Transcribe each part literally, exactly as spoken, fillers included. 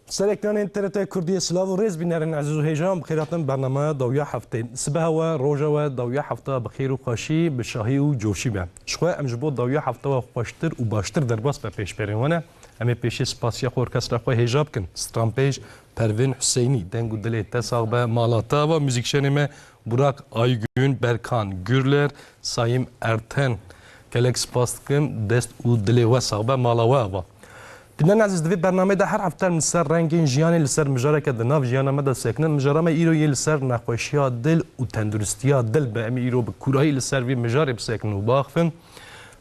Ser ekranên T R T Kurdiyê silav û rêz bînerên ezîz û hêja, bi xêr hatin bernameya dawiya heftê. Sibeha we, roja we, dawiya hefta bi xêr û xweşî, bi şahî û coşî be. Ji xwe em ji bo dawiya hefta we xweştir û baştir derbas be pêşberên we ne. Em ê pêşî spasiya xwe orkestra xwe hêja bikin. Stranpêj Pervin Hüseyinî, deng û dilê te sax be, mala te ava, muzîkşenê me Burak Aygün, Berkan Gürler, Sayim Erten. Gelek spas dikim, dest û dilê we sax be, mala we ava. Bînerên ezîz, di vê bernameyê de her hefte em li ser rengên jiyanê, li ser mijareke di nav jiyana me de sekinin. Mijara me îro yê li ser nexweşiya dil û tenduristiya dil be. Em ê îro bi kûrayî li ser vî mijarê bisekinin û biaxivin.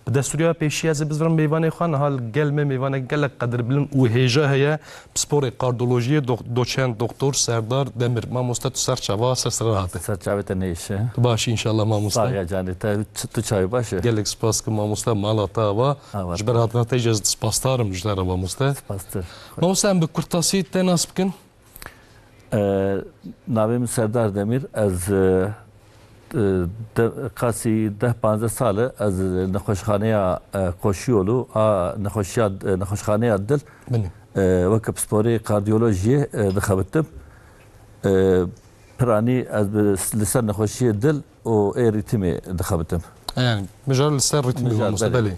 Bi destûriya pêşî ez ê bizivirim mêvanê xwe. Niha li gel me mêvanek gelek qedirbilind û hêja heye. Pisporê kardiyolojiyê dox-, doçent doktor Serdar Demir. Mamoste, tu ser çava, ser sera hate. Ser çavê te nêşe. Tu baş î înşallah mamoste. Sax ya canê te, tu çawa baş e? Gelek spas dikim mamoste, mala te ava. Ava. Ji ber hatina te jî ez spasdar im ji te re mamoste. Spastir. Mamoste, em bi kurtasî te nas bikin. E, navê min Serdar Demîr, ez, e, e, de, qasî deh panzdeh sal e, ez nexweşxaneya, e, Qoşiyolu, a nexweşiya, e, nexweşxaneya dil, Belê. e, weke pisporê kardiyolojiyê, e, dixebitim. E, piranî ez bi, li ser nexweşiyê dil û ê rîtimê dixebitim. Yani, mijar li ser rîtimê Mijar, mamoste, belê. belê.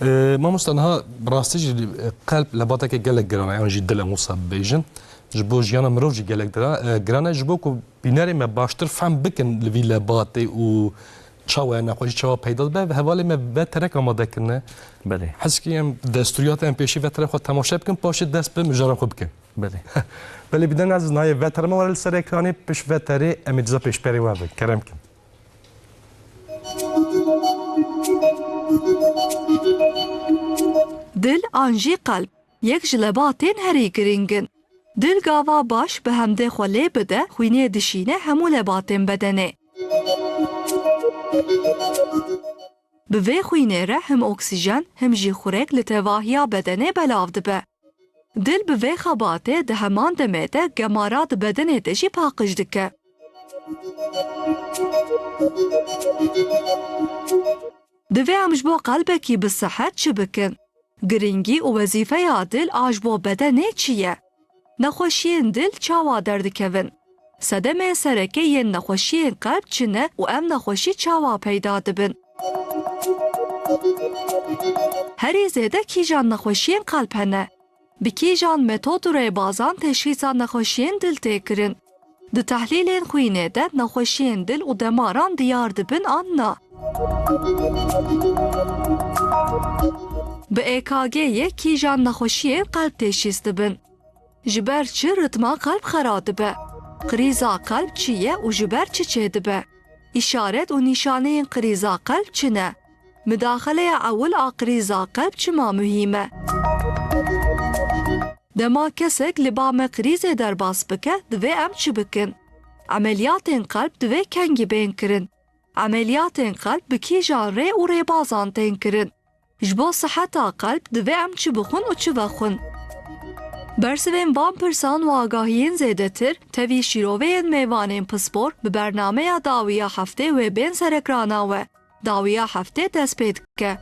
Ee, mamoste, niha bi rastî jî, e, qelb lebateke gelek giran e, yan jî dil em wisa bibêjin. Ji bo jiyana mirov jî gelek dira-, e, giran e. Ji bo ku bînerê me baştir fehm bikin li vî lebatê û çawa ye nexweşî, çawa peyda dibe, hevalê me veterek amade kirine. Belê. Heskî em destûriyata em pêşî vetere xwe temaşe bikin, paşê dest bi mijara xwe bikin. Belê. Belê, bînerên ezîz, nayê vetere me were li ser ekranê, pişt veterê em ê dîsa pêşberê we bin. Kerem kin. Dil an jî qelb yek ji lebatên herî girîng in. Dil gava baş bi hemdê xwe lê bide, xwînê dişîne hemû lebatên bedenê. Bi vê xwînê re him oksîjen, him jî xurek li tevahiya bedenê belav dibe. Dil bi vê xebatê di heman demê de gemara di bedenê de jî paqij dike. Divê em ji bo qelbekî bi sihet çi bikin? Girîngî û wezîfeya dil a ji bo bedenê çi ye? Nexweşiyên dil çawa derdikevin? Sedemên sereke yên nexweşiyên qelb çi ne û ev nexweşî çawa peyda dibin? Herî zêde kîjan nexweşiyên qelb hene? Bi kîjan metod û rêbazan teşxîsa nexweşiyên dil tê kirin? Di tehlîlên xwînê de nexweşiyên dil û demaran diyar dibin an na? Bi E K G yê kîjan nexweşiyên qelb teşhîs dibin? Ji ber çi ritma qelb xera dibe? Krîza qelb çi ye û ji ber çi çêdibe? Îşaret û nîşaneyên krîza qelb çi ne? Midaxeleya ewil a krîza qelb çima muhîm e? Dema kesek li ba me krîzê derbas bike, divê em çi bikin? Emeliyatên qelb divê kengî bên kirin? Emeliyatên qelb bi kîjan rê û rêbazan tên kirin? Ji bo siheta qelb divê em çi bixwin û çi vexwin? Bersivên van pirsan û agahiyên zêdetir tevî şîroveyên mêvanên pispor bi bernameya dawiya heftê wê bên serekrana we. Dawiya heftê dest pê dike.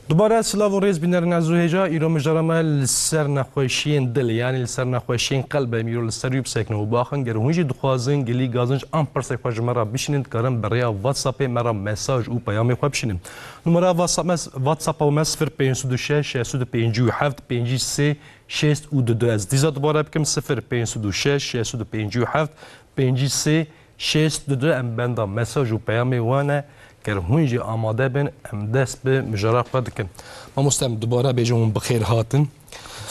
Dubare silav û rêz bînerên ezîz û hêja, îro mijara me li ser nexweşiyên dil, yanî li ser nexweşiyên qelb e, em îro li ser wî bisekinin û biaxivin. Ger hûn jî dixwazin gilî gazinc an pirsek xwe ji me re bişînin, dikarin bi rêya WhatsAppê me re mesaj û peyamê xwe bişînin. Numara WhatsApp me, WhatsApp me sifir pênc sed û şeş, şeş sed û pêncî û heft, pêncî sê, şêst û du du. Ez dîsa dubare bikim, sifir pênc sed û şeş, şeş sed û pêncî û heft, pêncî sê, şêst û du. Em benda mesaj û peyamê wan e. Ger hûn jî amade bin, em dest bi mijara xwe dikin. Mamoste, em dubare bêjin hûn bi xêr hatin.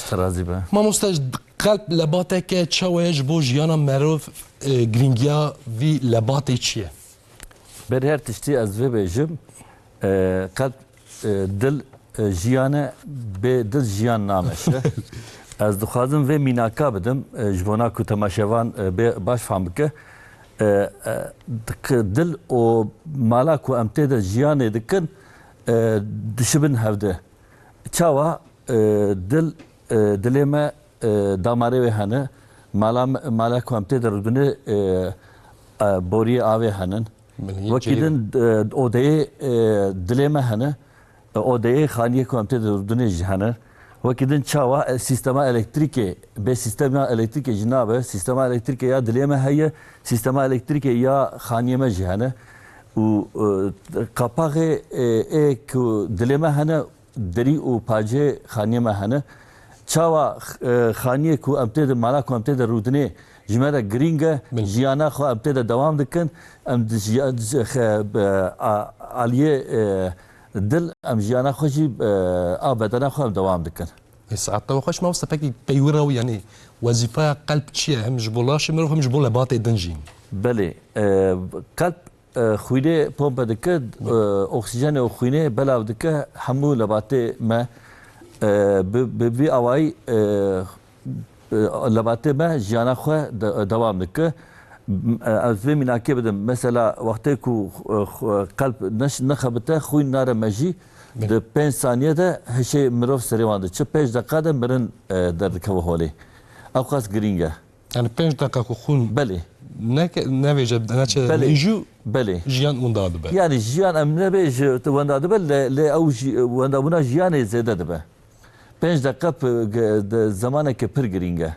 Te razî be. Mamoste, qelb lebateke çawa ye ji bo jiyana merov, e, girîngiya vî lebatê çi ye? Berî her tiştî ez vê bêjim, e, qelb, e, dil, e, jiyan e, bê dil jiyan nameşe. Ez dixwazim vê mînaka bidim, e, ji bona ku temaşevan, e, bê baş fam bike. E, e, k-, dil û mala ku em tê de jiyanê dikin, e, dişibin hevde. Çawa, e, dil, e, dilê me, e, damarê wê hene, mala me, mala ku em tê de rûdinê, e, e, boriyê avê henin. Wekî din, e, odeyê, e, dilê me hene, e, odeyê xaniyê ku em tê de rûdinê jî hene. Wekî din çawa, e, sîstema elektrîkê, bê sîstema elektrîkê jî nabe, sîstema elektrîkê ya dilê me heye, sîstema elektrîkê ya xaniyê me jî hene. Û, e, qapaxê, e, ê ku dilê me hene, derî û pacê xaniyê me hene. Çawa, e, xaniyê ku em tê de, mala ku em tê de rûdinê ji me re girîng e, Bilî. jiyana xwe em tê de dewam dikin, em di jiya-, xe-, be-, a-, aliyê, e, dil em jiyana xwe jî, e, a bedena xwe em dewam dikin. Ê, saet te xweş mamoste, pekî peywira wî, yanî wezîfeya qelb çi ye? Hem ji bo laşê mirov, hem ji bo lebatê din jî. Belê, e, qelb, e, xwînê pompe dike, e, oksîjenê û xwînê belav dike hemû lebatê me, e, bi, bi vî awayî, e, e, lebatê me jiyana xwe de-, dewam dike. M-, e, ez vê mînakê bidim. Mesela, wextê ku, e, xwe-, qelb neş-, nexebite, xwîn nare mejî, Belê. di pênc saniye de hişê mirov serê wan diçe. Pênc deqa de mirin, e, derdikeve holê. Ew qas girîng e. Yani pênc deqa ku xwîn Belê. neke-, nevêje, neçe Belê. mejî, Belê. jiyan wenda dibe. Yani jiyan em nebêje wenda dibe, lê, lê ew jî, wendabûna jiyanê zêde dibe. Pênc deqa pi-, ge-, de, zemaneke pir girîng e.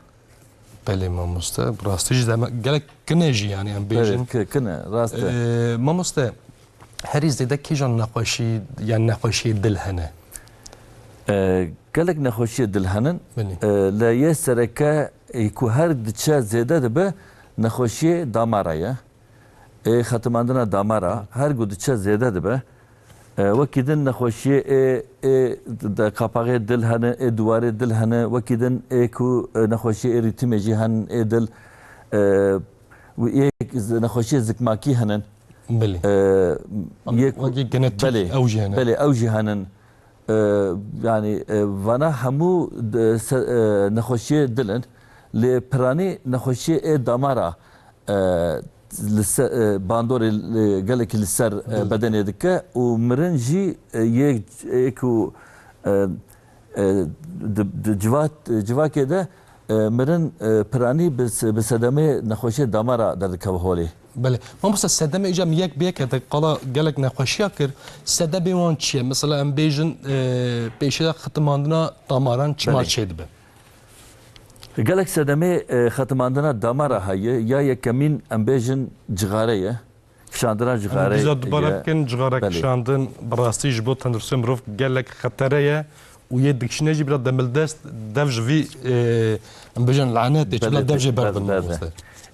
Belê mamoste, bi rastî jî zeme-, gelek kin e jî, yani em Belê, bêjin. ki-, kin e, rast e. Ee, mamoste, herî zêde kîjan nexweşî, yan nexweşiyê dil hene? Ee, gelek nexweşiyê dil henin. Belê. Ee, lê yê sereke, ê, ku her diçe zêde dibe, nexweşiyê damara ye. Ê xetimandina damara, her ku diçe zêde dibe. E, wekî din nexweşiyê ê, ê de qapaxê dil hene, ê duwarê dil hene, wekî din ê ku, e, nexweşiyê ê rîtimê jî henin, ê dil, e, û ê z-, nexweşiyê zikmakî henin. Belê. E, yê ku Wekî genetik belê, ew jî hene. belê, ew jî henin. E, yani, e, vana hemû de, se-, e, nexweşiyê dil in. Lê piranî nexweşiyê ê damara, e, li se-, e, bandorê, e, gelekî li ser, e, Dil. bedenê dike û mirin jî, e, yê, yê ku, e, e, di, di civat-, civakê de, e, mirin, e, piranî bi se-, bi sedemê nexweşiyê damara derdikeve holê. Belê. Mamoste, sedemê îca em yek bi yek te qala gelek nexweşiya kir. Sedemê wan çi ye? Mesela em bêjin, e, pêşiya xitimandina damaran çima Belê. çêdibe? Gelek sedemê, e, xetimandina damara heye. Ya yekemîn em bêjin cixare ye. Kişandina Em cixare biza dubare ye. bikin, cixare Belê. kişandin bi rastî ji bo tenduristê mirov gelek xetere ye û yê dikişîne jî bila demildest dev ji vî, e, em bêjin lanetê, çi bila Belê, dev jê ber berdin, berde. mamoste.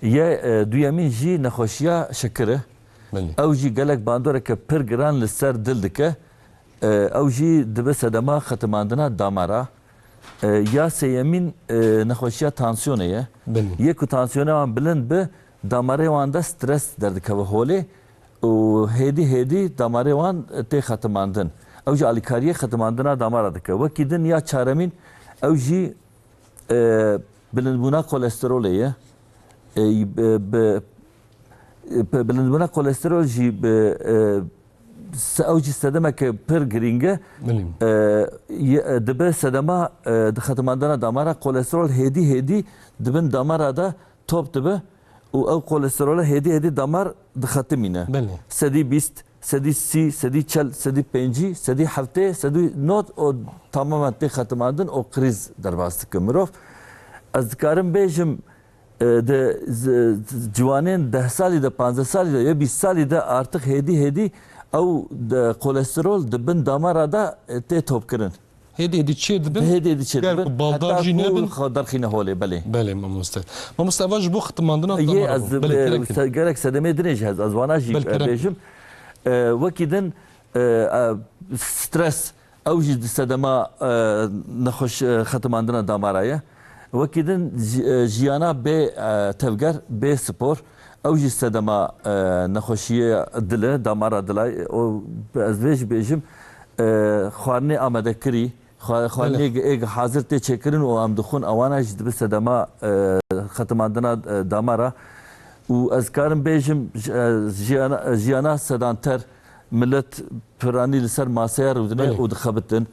Ye, e, duyemîn jî nexweşiya şekir e. Belê. Ew jî gelek bandoreke pir giran li ser dil dike. E, ew jî dibe sedema xetimandina damara. E, ya sêyemîn, e, nexweşiya tansiyonê ye. Belê. Yê ku tansiyonê wan bilind bi, damarê wan de stres derdikeve holê û hêdî hêdî damarê wan tê xetimandin. Ew jî alîkariyê xetimandina damara dike. Wekî din ya çaremîn, ew jî, e, bilindbûna kolesterolê ye. E, bi, bi, bi, bilindbûna kolesterol jî bi, e, se-, ew jî sedemeke pir girîng e. Bilîm. E, ye-, e, dibe sedema, e, di xetimandina damara kolesterol hêdî hêdî di bin damara de top dibe û ew kolesterola hêdî hêdî damar dixetimîne. Belê. Sedî bîst, sedî sî, sedî çel, sedî pêncî, sedî heftê, sedî nod û tamamen tê xetimandin û krîz derbas dike mirov. Ez dikarim bêjim, e, di z-, z-, ciwanên deh salî de, panzdeh salî de ya bîst salî de artık hêdî hêdî ew de kolesterol di bin damara de, e, tê topkirin. Hêdî hêdî çê dibin, Hêdî hêdî çê ger dibin. ku baldar Heta jî ku nebin. xwe derxîne holê, belê. Belê mamoste. Mamoste, eva ji bo xitimandina Yê damara ez, bû. Belê, e, kerem se-, kin. gerek sedemê dinê jî ez, ez wana jî, Belê, e, kerem kin. bêjim. E, wekî din, e, e, stres, ew jî di sedema, e, nexweş, e, xetimandina damara ye. Wekî din ji-, e, jiyana bê, e, tevger, bê spor, ew jî sedema, e, nexweşiyê dil e, damara dila ye. O, ez vê jî bêjim, e, xwarinê amadekirî, xwa-, xwarinê Belê. ê hazir tê çêkirin û em dixwin, ewana jî dibe sedema, e, xetimandina, e, damara. Û ez karim bêjim, j-, e, jiyana, jiyana sedanter, milet piranî li ser maseya rûdine Belê. û dixebitin.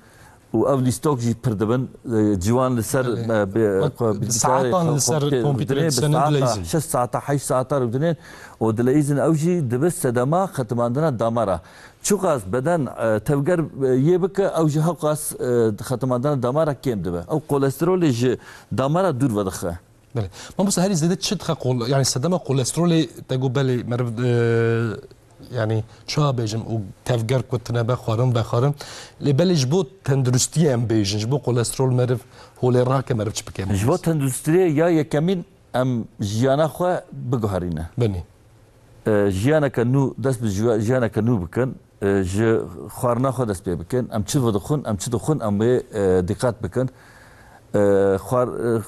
û ev lîstok jî pir dibin. E, ciwan li ser, Belê. e, bi-, Wek xwe bi saetan li ser kompîterê didinê, bi kompîterê saeta, dileyîzin. Şeş saeta, heşt saeta rûdinên û dileyîzin ew jî dibe sedema xetimandina damara. Çiqas beden, e, tevger, e, yê bike, ew jî hewqas, e, xetimandina damara kêm dibe. Ew kolesterolê ji damara dûr vedixe. Belê. Mamosta herî zêde çi dixe kol-, yani sedema kolesterolê te got belê meriv, e, yani çawa bêjim û tevger ku tune be xwarin vexwarin. Lê belê ji bo tenduristiyê em bêjin, ji bo kolesterol meriv holê rake meriv çi bike? Ji bo tenduristiyê ya yekemîn em jiyana xwe biguherîne. Belê. E, jiyaneke nû, dest bi jiya-, jiyaneke nû bikin. E, ji xwarina xwe dest pê bikin. Em çi vedixwin, em çi dixwin, em wê, e, dîqet bikin. E, xwar-, e,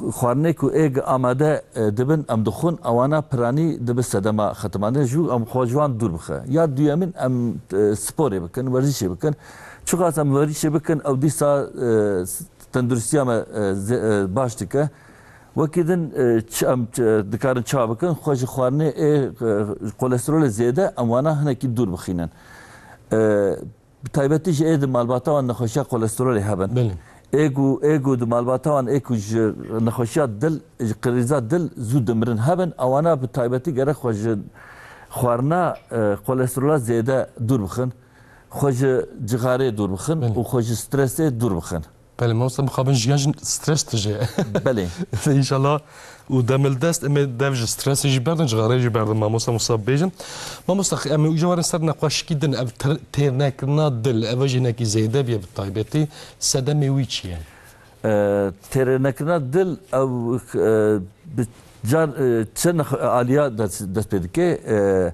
xwarinê ku êg amade, e, dibin, em dixwin, ewana piranî dibe sedema xetimandinê. Ji em xwe ji wan dûr bixe. Ya duyemîn, em, e, sporê bikin, werzişê bikin. Çiqas em werzişê bikin, ew dîsa, e, s-, tenduristiya me, e, zê-, e, baş dike. Wekî din, e, ç-, em, ç-, dikarin çawa bikin? Xwe ji xwarinê ê, e, kolesterolê zêde, em wana hinekî dûr bixînin. E, bi taybetî jî ê di malbata wan nexweşiya kolesterolê hebin. Belê. Ê ku, ê ku di malbata wan ê ku ji nexweşiya dil, ji krîza dil zû dimirin hebin, ewana bi taybetî gerek xwe ji xwarina, e, kolesterola zêde dûr bixin. Xwe ji cixarê dûr bixin Belê. û xwe ji stresê dûr bixin. Belê, mamosta, mixabin jiyan jî stres tije. Belê. Înşallah û demildest em ê dev ji stresê jî berdin, cixarê jî berdin, mamosta, mamosta bêjin. Mamosta, em ê îja werin ser nexweşikî din, ev ter-, têrnekirina dil, ev jî hinekî zêde bûye bi taybetî, sedemê wî çi ye? E, têrnekirina dil, ew, e, bi can, e, çend nex-, aliya dest, dest pê dike, e,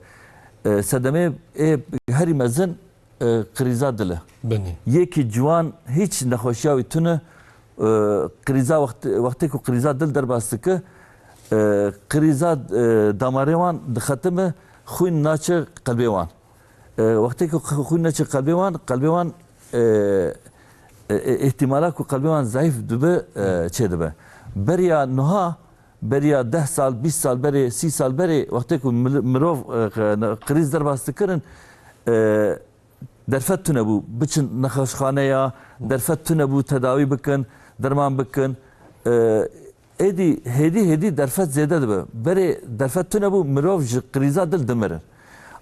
e, sedemê ê herî mezin e, krîza dil e. Belê. Yekî ciwan hîç nexweşiya wî tune, e, krîza wext-, wextê ku krîza dil derbas dike, e, krîza, e, damarê wan dixetime, xwîn naçe qelbê wan. E, wextê ku xw-, xwîn neçe qelbê wan, qelbê wan, e, e, e, îhtîmala ku qelbê wan zayîf dibe, e, çêdibe. Beriya niha, beriya deh sal, bîst sal berê, sî sal berê, wextê ku mil-, mirov, e, qe-, ne-, krîz derbas dikirin, e, derfet tune bû, biçin nexweşxaneya, derfet tune bû, tedawî bikin, derman bikin. E, êdî hêdî hêdî derfet zêde dibe. Berê derfet tune bû, mirov ji krîza dil dimirin.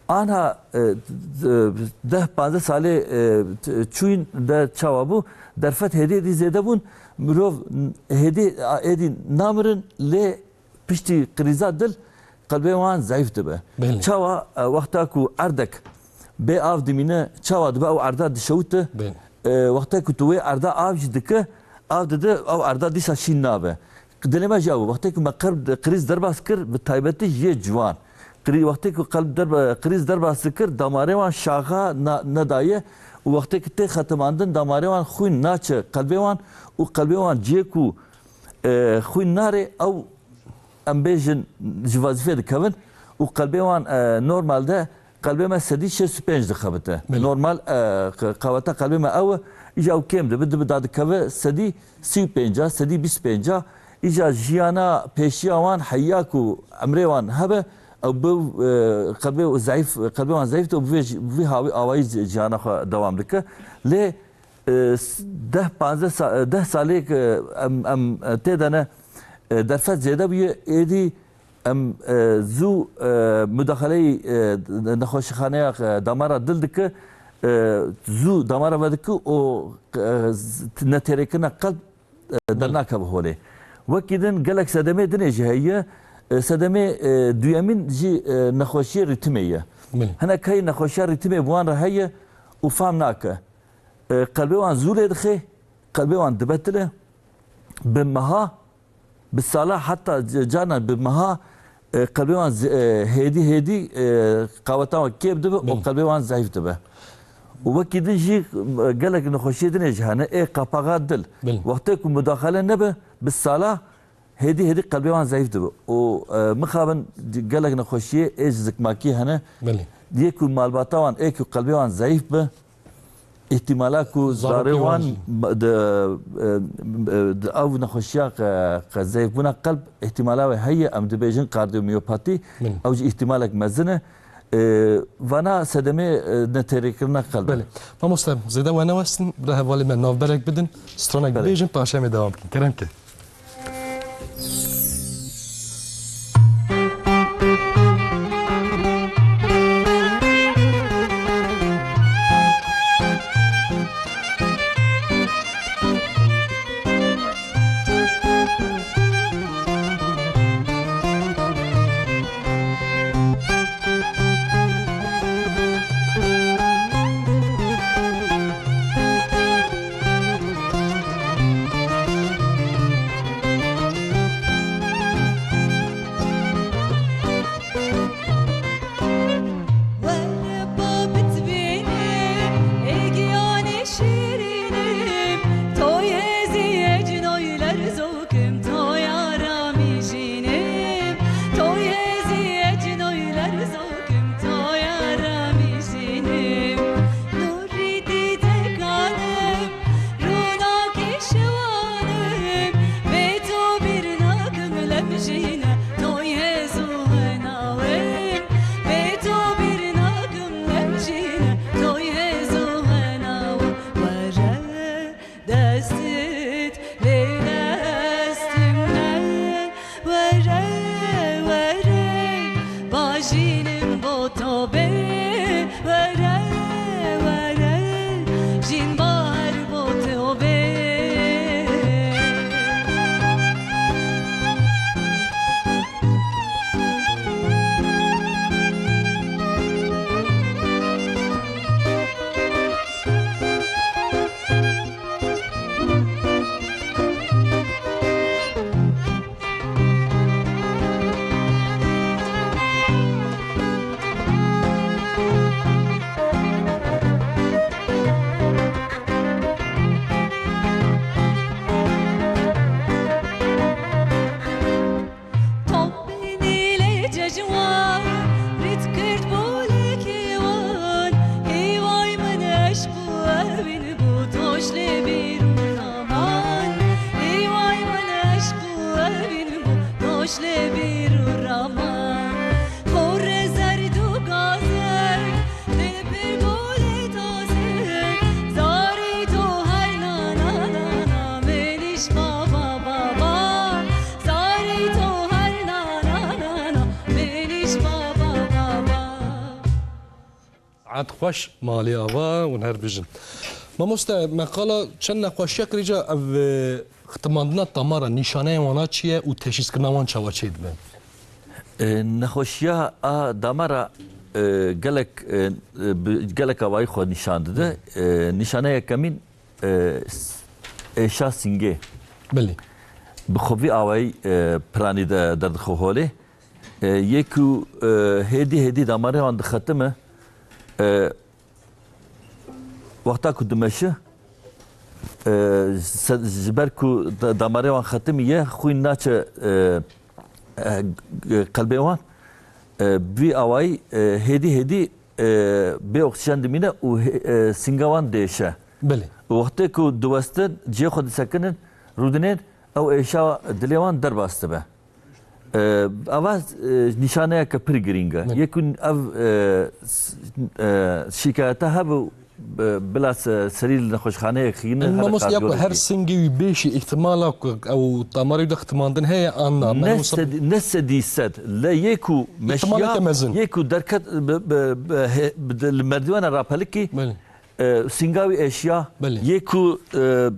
Anha, e, d-, deh panzdeh salê, e, t-, çûyîn de çawa bû? Derfet hêdî hêdî zêde bûn. Mirov hêdî, êdî namirin, lê piştî krîza dil qelbê wan zayîf dibe. Belê. Çawa, e, wexta ku erdek bê av dimîne, çawa dibe ew erda dişewite? Belê. E, wexta ku tu wê erda av jî dike, av dide, ew erda dîsa şîn nabe. Dilê me jî ew, wextê ku me qelb, krîz derbas kir, bi taybetî jê ciwan. Krî-, wextê ku qelb derba-, krîz derbas dikir, damarê wan şaxa na-, nedaye û wextê ku tê xetimandin, damarê wan xwîn naçe qelbê wan û qelbê wan cihê ku, e, xwîn narê, ew, em bêjin, ji vazîfê dikevin û qelbê wan, e, normalde qelbê me sedî şêst û pênc dixebite. Belê. Normal, e, q-, qaweta qelbê me ew e, îja ew kêm dibe, dibe dadikeve sedî sî û pênca, sedî bîst û pênca. Îja jiyana pêşiya wan heya ku emrê wan hebe, ew bi, e, qelbê û zayîf, qelbê wan zayîf dibe, bi vê jî, bi vê hawî awayî ji-, jiyana xwe dewam dike. Lê, e, s-, deh panzdeh sa-, e, deh salê ku em, em, e, tê de ne, e, derfet zêde bûye, êdî em, e, zû, e, mudaxaleyî, e, nexweşxaneya, e, damara dil dike, e, zû damara vedike û, e, z-, netêrêkirina qelb, e, Belê. dernakeve holê. Wekî din gelek sedemê dinê jî heye. E, sedemê, e, duyemîn jî, e, nexweşiyê rîtimê ye. Belê. Hinek heyî nexweşiya rîtimê bi wan re heye û fam nake. E, qelbê wan zû lê dixe, qelbê wan dibe tile. Bi meha, bi sala, heta c-, carna bi meha, e, qelbê wan z-, e, hêdî hêdî, e, qaweta wan kêm dibe û Belê. qelbê wan zayîf dibe. Û wekî din jî, e, gelek nexweşiyê dinê jî hene, ê qapaxa dil. Belê. Wextê ku mudaxale nebe, bi sala hêdî hêdî qelbê wan zayîf dibe. Û, e, mixabin gelek nexweşiyê ê ji zikmakî hene. Belê. Yê ku malbata wan ê ku qelbê wan zayîf be, îhtîmala ku zarê wan di, e, e, di ew nexweşiya qe-, qe zayîfbûna qelb, îhtîmala wê heye, em dibêjin kardiyomiyopatî, Belê. ew jî îhtîmalek mezin e. E, vana sedemê, e, netêrêkirina qelb e. Belê. Mamoste, zêde we newestin, bila hevalê me navberek bidin, stranek Belê. bibêjin, paşê em ê dewam bikin. Kerem ke. Were ba bitbîne, ê giyanê şîrînim, toy hêzî ecnoy lerzokim, toy aramî jînim, toy hêzî ecnoy lerzokim, toy aramî jînim. Nûrî dîdekanim, Ronakê şewanim, bê to bîr nakim lem jî ne, toy hêz û henaw im. Bê to bîr nakim lem jî ne, toy hêz û henaw im. Were destît lê destîm ne, Were, were, bajînim bo to bê. Were, were, jîn bahar bo to bê. Top nîlê cejwan, rît kirt bolekê wan. Hêvay min eşq û evîn bû, doş lê bîr û raman. Hêvay min eşq û evîn bû, doş lê bîr û raman. Xorre zerd û gaze, Dil pir golê taze, zarî to her na na na na, mênîş baba baba. Zarî to her na na na na, mênîş baba baba. Saet xweş malê ava hûn her bijin. Mamoste, me qala çend nexweşiya kirîca ev, e, xtimandina damara, nîşaneya wana çi ye û teşhîskirina wan çawa çêdibe? E, nexweşiya a damara, e, gelek, e, e, bi gelek awayî xwe nîşan dide. E, nîşaneya yekemîn, e, s-, êşa singê. Belê. Bi xwe vî awayî, e, piranî de derdixwe holê. E, yê ku, e, hêdî hêdî damarê wan dixetime, e, Wexta ku dimeşi, e, se-, ji ber ku da-, damarê wan xetimî ye, xwîn naçe, e, e, qelbê wan, e, bi vî awayî, e, hêdî hêdî, e, bê oksîjen dimîne û hê-, e, singa wan diêşe. Belê. Û wextê ku diwestin, cihê xwe disekinin, rûdinên, ew êşa dilê wan derbas dibe. E, ava, e, nîşaneyeke pir girîng e. Evet. Yekun ev, e, s-, e, şîkayeta hebe, e, bila se-, serî li nexweşxaneyê xîne, hebe mamoste, ya ku her kardiyorekî. Singê wî bêşî, îhtimala ku ew damarê wî de xitimandin heye, an na? Ne sedî, ne sedî sed. Le yê ku meşiya, yê ku derket, bi, bi, bi, he, bi, li merdivana rapelikî, Belê. E, sînga wî êşiya, Belê. Yê ku, e,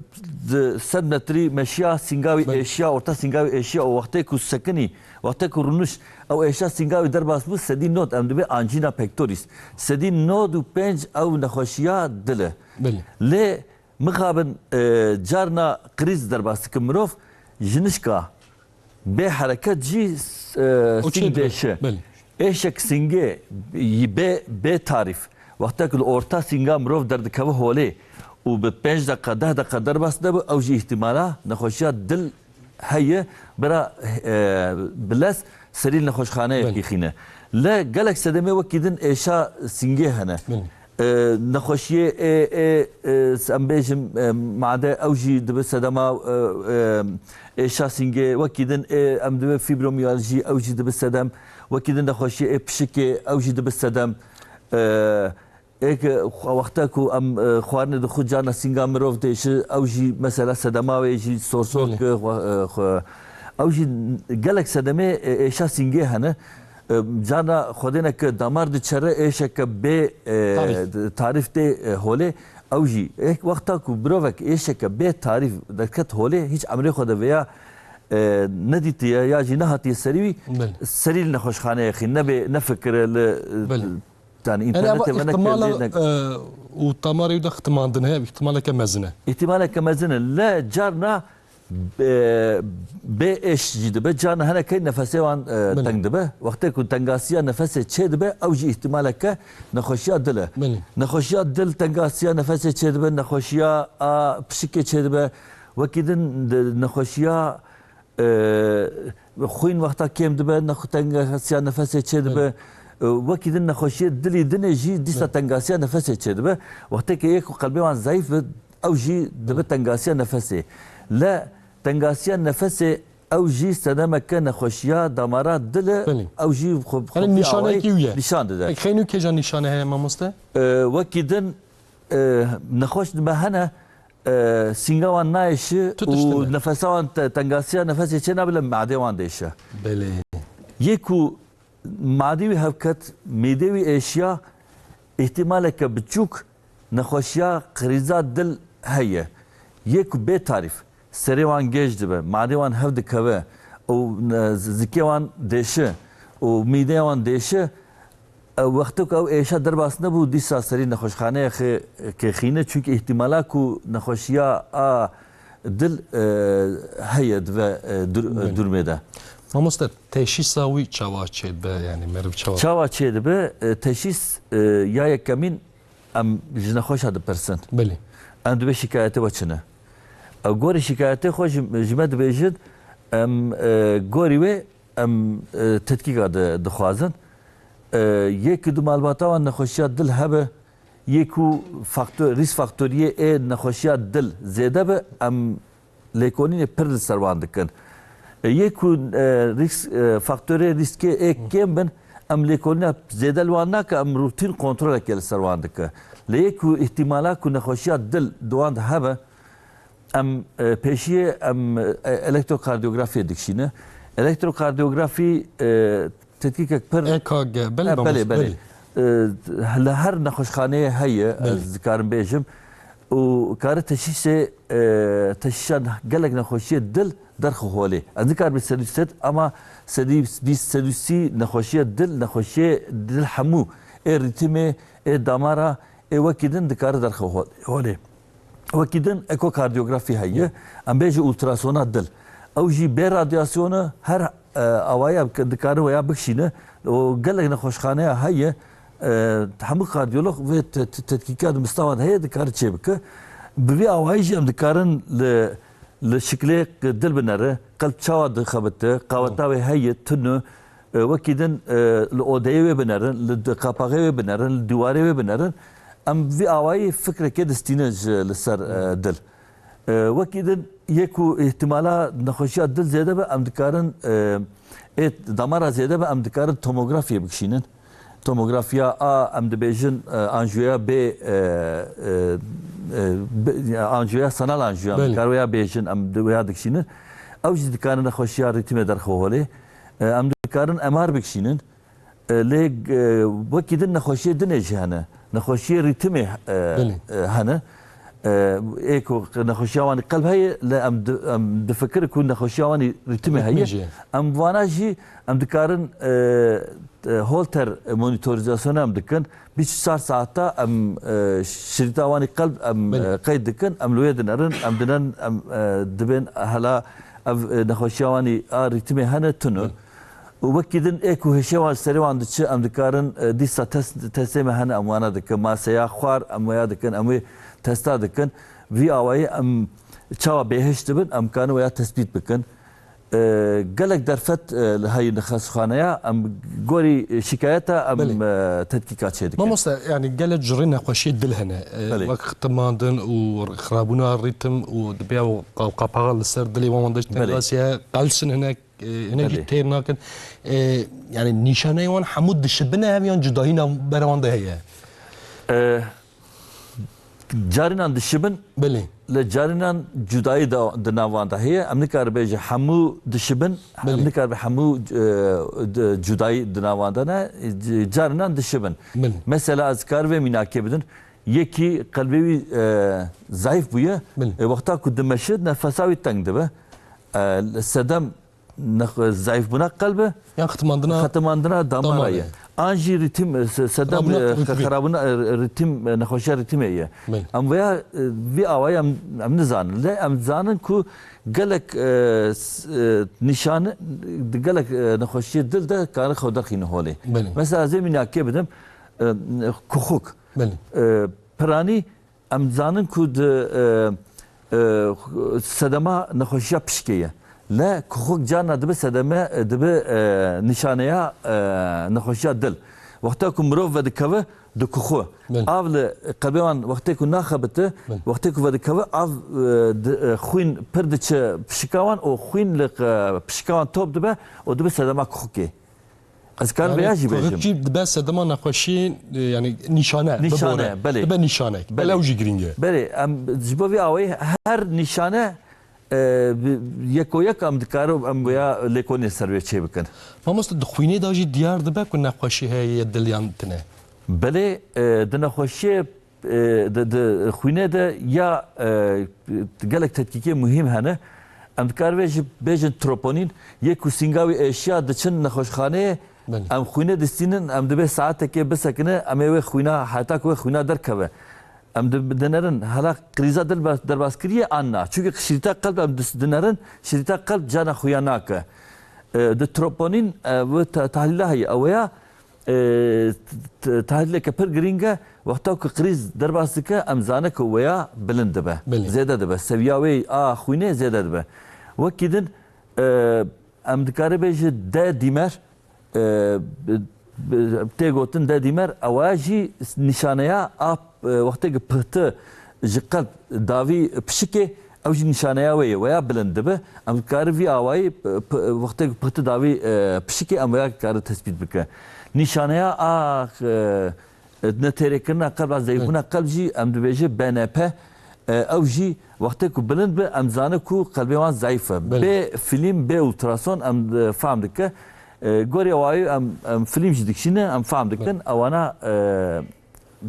di sed metrî meşiya, sînga wî Belê. Êşiya, orta sînga wî êşiya û wextê ku sekinî, wextê ku rûniş, ew êşa sînga wî derbas bû, sedî nod, em dibê angina pectoris. Sedî nod û pênc ew nexweşiya dil e. Belê. Lê mixabin, e, carna krîz derbas dikin mirov, jinişka Bê hereket jî, e, O çê sîng dibe. Dêşe. Belê. Êşek sîngê yî bê, bê tarîf. Wextek li orta sînga mirov derdikeve holê û bi pênc deqa, deh deqa derbas nebû, ew jî îhtimala nexweşiya dil heye, bira, e, bi lez serî li nexweşxaneyekî Belê. Xîne. Le gelek sedemê wekî din êşa sîngê hene. Belê. E, nexweşiyê ê, ê, e, em bêjim, e, made, ew jî dibe sedema, e, e, êşa sîngê, wekî din ê, em dibe fibromiyalji, ew jî dibe sedem, wekî din nexweşiyê ê pişikê, ew jî dibe sedem. E, ê ke xwe-, wexta ku em, e, xwarinê dixwe carna sînga mirov dêşi, ew jî mesela sedema wê jî sorsor Belê. ke xwe-, e, xwe-, ew jî gelek sedemê, e, êşa sîngê hene. E, carna xwedêne ke damar diçere êşeke bê, e, Tarîf. tarîf tê, e, holê. Ew jî ê wexta ku mirovek êşeke bê tarîf derket holê, hîç emrê xwe de vêya, e, nedîtiye ya jî nehatiye serî wî, Belê. serî li nexweşxaneyê xî, nebê, nefikire li, e, Belê. yani Yani eva înternetê ve ihtimala, nekirdi, ne- e, û damarê wî de xitimandin heye, ihtimaleke mezin e. Îhtimaleke mezin e. Le carna, e, bê êş jî dibe, carna hinekî nefesê wan, e, Belê. teng dibe. Wextê ku tengasiya nefesê çê dibe, ew jî îhtimaleke nexweşiya dil e. Belê. Nexweşiya dil, tengasiya nefesê çê dibe, nexweşiya a pişikê çê dibe. Wekî din de nexweşiya, e, xwîn wexta kêm dibe, nexwe-, tengasiya nefesê çê dibe. Belê. E, wekî din nexweşiyê dilî dinê jî dîsa Belê. tengasiya nefesê çê dibe. Wextê ke yê ku qelbê wan zayîf be, ew jî dibe tengasiya nefesê. Le tengasiya nefesê ew jî sedemeke nexweşiya damara dil e, Belê. ew jî xwe, xwe Yani pî nîşaneyekî awayî wî ye. nîşan dide. Peki xeynû kêja nîşane heye mamoste? E, wekî din, e, nexweş dibe hene, e, sînga wan nayêşi Tu tiştin û e. nefesa wan te-, tengasiya nefesê çê nabe le madê wan dêşe. Belê. Yê ku madî wî hevket, mîdê wî êşiya, îhtimaleke biçûk nexweşiya krîza dil heye. Yê ku bê tarîf, serê wan gêj dibe, madê wan hev dikeve û, e, zikê wan dêşi û mîdê wan dêşi, ew wexto ku ew êşa derbas nebû, dîsa serî nexweşxaneyê xê-, kê xîne, çunkî îhtimala ku nexweşiya a dil, e, heye dibe, e, dur-, e, Belê. durmê de. Mamoste, teşhîsa wî çawa çêdibe, yani meriv çawa? Çawa çêdibe? E, teşhîs, e, ya yekemîn em ji nexweşa dipirsin. Belê. Em dibê şikayetê we çi ne? Ew gorî şikayetê xwe ji, ji me dibêjin, em, e, gorî wê em, e, tetkîka di-, dixwazin. E, yê ku di malbata wan nexweşiya dil hebe, yê ku faktor, rîsk faktoriyê ê nexweşiya dil zêde be, em lêkolînê pir li ser wan dikin. E, yê ku, e, rîsk, e, faktorê rîskê ê kêm bin, em lêkolîna zêde li wan nake, em rûtîn kontrolekê li ser wan dike. Lê yê ku îhtimala ku nexweşiya dil di wan de hebe, em, e, pêşiyê em, e, elektrokardiyografiyê dikişîne. Elektrokardiyografî, e, tetkîkek pir E K G, belê, E, mamoste, belê, belê. belê. E, li her nexweşxaneyê heye, Belê. ez dikarim bêjim. Û kare teşhîsê, e, teşhîşa gelek nexweşiyê dil derxe holê. Ez nikarim sed û sed, ama sedî bîst, sed û sî nexweşiyê dil, nexweşiyê dil hemû, ê rîtimê, ê damara, ê wekî din dikare derxe hol-, holê. Wekî din ekokardiyografî heye, em bêjin ultrasona dil. Ew jî bê radyasyonu her, e, awaya ke dikare weya bikişîne. Û gelek nexweşxaneya heye, e, hemû kardiyolog vê te-, te-, tetkîka di mista wan heye, dikare çêbike. Bi vî awayî jî em dikarin li, li şiklê dil binere, qelb çawa dixebite, qaweta wê heye, tune, e, wekî din, e, li odeyê wê binerin, li di-, qapaxê wê binerin, li dîwarê wê binerin. Em vî awayî fikrekê distînin ji li ser, e, dil. E, wekî din yê ku îhtimala nexweşiya dil zêde be, em dikarin, e, ê damara zêde be, em dikarin tomografiyê bikişînin. Tomografiya A, em dibêjin, e, anjiyoya B, e, e, e, B, ya anjiyoya sanal anjiyo, em Belê. dikar wêya bêjin, em di wêya dikişînin. Ew jî dikarin nexweşiya rîtimê derxe holê. E, em dikarin M R bikişînin. E, lê, e, wekî din nexweşiyê dinê jî hene. Nexweşiyê rîtimê, e, Belê. e, hene. E, ê ku nexweşiya wan qelb heye, lê em di-, em difikirin ku nexweşiya wan rîtimê Rîtimê heye. jî. Em vana jî em dikarin, e, e, Holter monîtorîzasyonu em dikin. Bîst û çar saeta em, e, şirîta wan qelb em, Belê. e, qeyd dikin. Em li wê dinerin, em dinen, em, e, dibên hela ev, e, nexweşiya wan a rîtimê hene tune. Belê. Û wekî din ê ku hêşê wan ji serê wan diçe, em dikarin, e, dîsa test, testê me hene, em wana dikin. Maseya xwar, em waya dikin, em wê testa dikin. Vî awayî em çawa bêhêş dibin, em karin waya tespît bikin. E, gelek derfet, e, li heyî nexweşxaneya, em gorî şikayeta em, Belê. e, tetkîka çêdikin. Mamoste, yanî gelek curê nexweşiyê dil hene. E, Belê. Wek xitimandin û xirabûna rîtim û dibe ew qa-, qapaxa li ser dilê wan, wan de Belê. tengasiye, qelsin hinek, e, hinek jî Belê. têr nakin. E, yanî nîşaneyê wan hemû dişibine hev yan cudahî navbera wan de heye? E, Carinan dişibin, Belê. li carinan cudayî da, di nav wan de heye. Em nikare bêje hemû dişibin, Belê. em nikare hemû, e, di, cudayî di nav wan de ne, c-, carinan dişibin. Belê. Mesela ez kar vê mînakê bidin, yekî qelbê wî, e, zayîf bûye, Belê. e, wexta ku dimeşe, nefesa wî teng dibe. E, sedem nex-, zayîfbûna qelb e, Yan xitimandina xetimandina damara damarê. ye. An jî rîtim, e, se-, sedem, Xirabûna e, rîtimê. xirabûna, e, rîtim, e, nexweşiya rîtimê ye. Belê. Em veya, e, vî awayî em, em nizanin. Lê em zanin ku gelek, e, s-, e, nîşan, di gelek, e, nexweşiyê dil de karin xwe derxînin holê. Belê. Mesela ez ê mînakê bidim, e, kuxuk. Belê. E, piranî Em dizanin ku di, e, e, sedema nexweşiya pişikê ye. Le kuxuk carna dibe sedeme, e, dibe, e, nîşaneya, e, nexweşiya dil. Wexta ku mirov vedikeve, dikuxu. Belê. Av li qelbê wan wextê ku naxebite, Belê. wextê ku vedikeve, av, e, di, e, xwîn pir diçe pişika wan û xwîn li, e, pişika wan top dibe û dibe sedema kuxukê. Ez karim vêya jî bêjim. Yanî kuxik jî dibe sedema nexweşî, e, yanî nîşane, Nîşane, bibore. belê. Dibe nîşanek. Belê. Belê, ew jî girîng e. Belê, em ji bo vê awayî her nîşane, e, bi, yeko yek em dikarin em vêya lêkolînê ser wê çê bikin. Mamoste, di xwînê de jî diyar dibe ku nexweşî heye yê dil yan tine? Belê, e, di nexweşiyê e, di, di xwînê de ya, e, gelek tetkîkê muhîm hene. Em dikarin vê jî bêjin troponin, yê ku sînga wî êşiya diçin nexweşxaneyê, Belê. em xwînê distînin, em dibê saetekê bisekine, em ê wê xwîna, heta ku wê xwîna derkeve. Em di, dinerin hala krîza dil bas-, derbas kiriye an na. Çunke şirîta qelb em dis-, dinerin, şirîta qelb cana xuya nake. E, di troponin, e, wê te-, tahlîla heye. Ew ya, e, t-, t-, tahlîleke pir girîng e. Wexta ku krîz derbas dike, em zane ku weya bilind dibe. Belê. Zêde dibe. Seviya wê a xwînê zêde dibe. Wekî din, e, em dikare bêje D dîmer, e, bi, bi, tê gotin D dîmer, ewa jî nîşaneya a, e, wextê ku pihti ji qelb davî pişikê, ew jî nîşaneya wê ye, weya bilind dibe. Em dikarin vî awayî, p-, p-, wextê ku pixti davî, e, pişikê, em weya dikarin tespît bike. Nîşaneya a, e, netêrêkirina qelb, a zeyfbûna Belê. qelb jî em dibêje B N P, e, ew jî wextê ku bilind be, em zane ku qelbê wan zayîf e. Belê. Bê fîlm, bê ultrason em, e, fam dike. E, gorî awayî em, em fîlm jî dikişîne, em fam dikin. Belê. Ewana, e,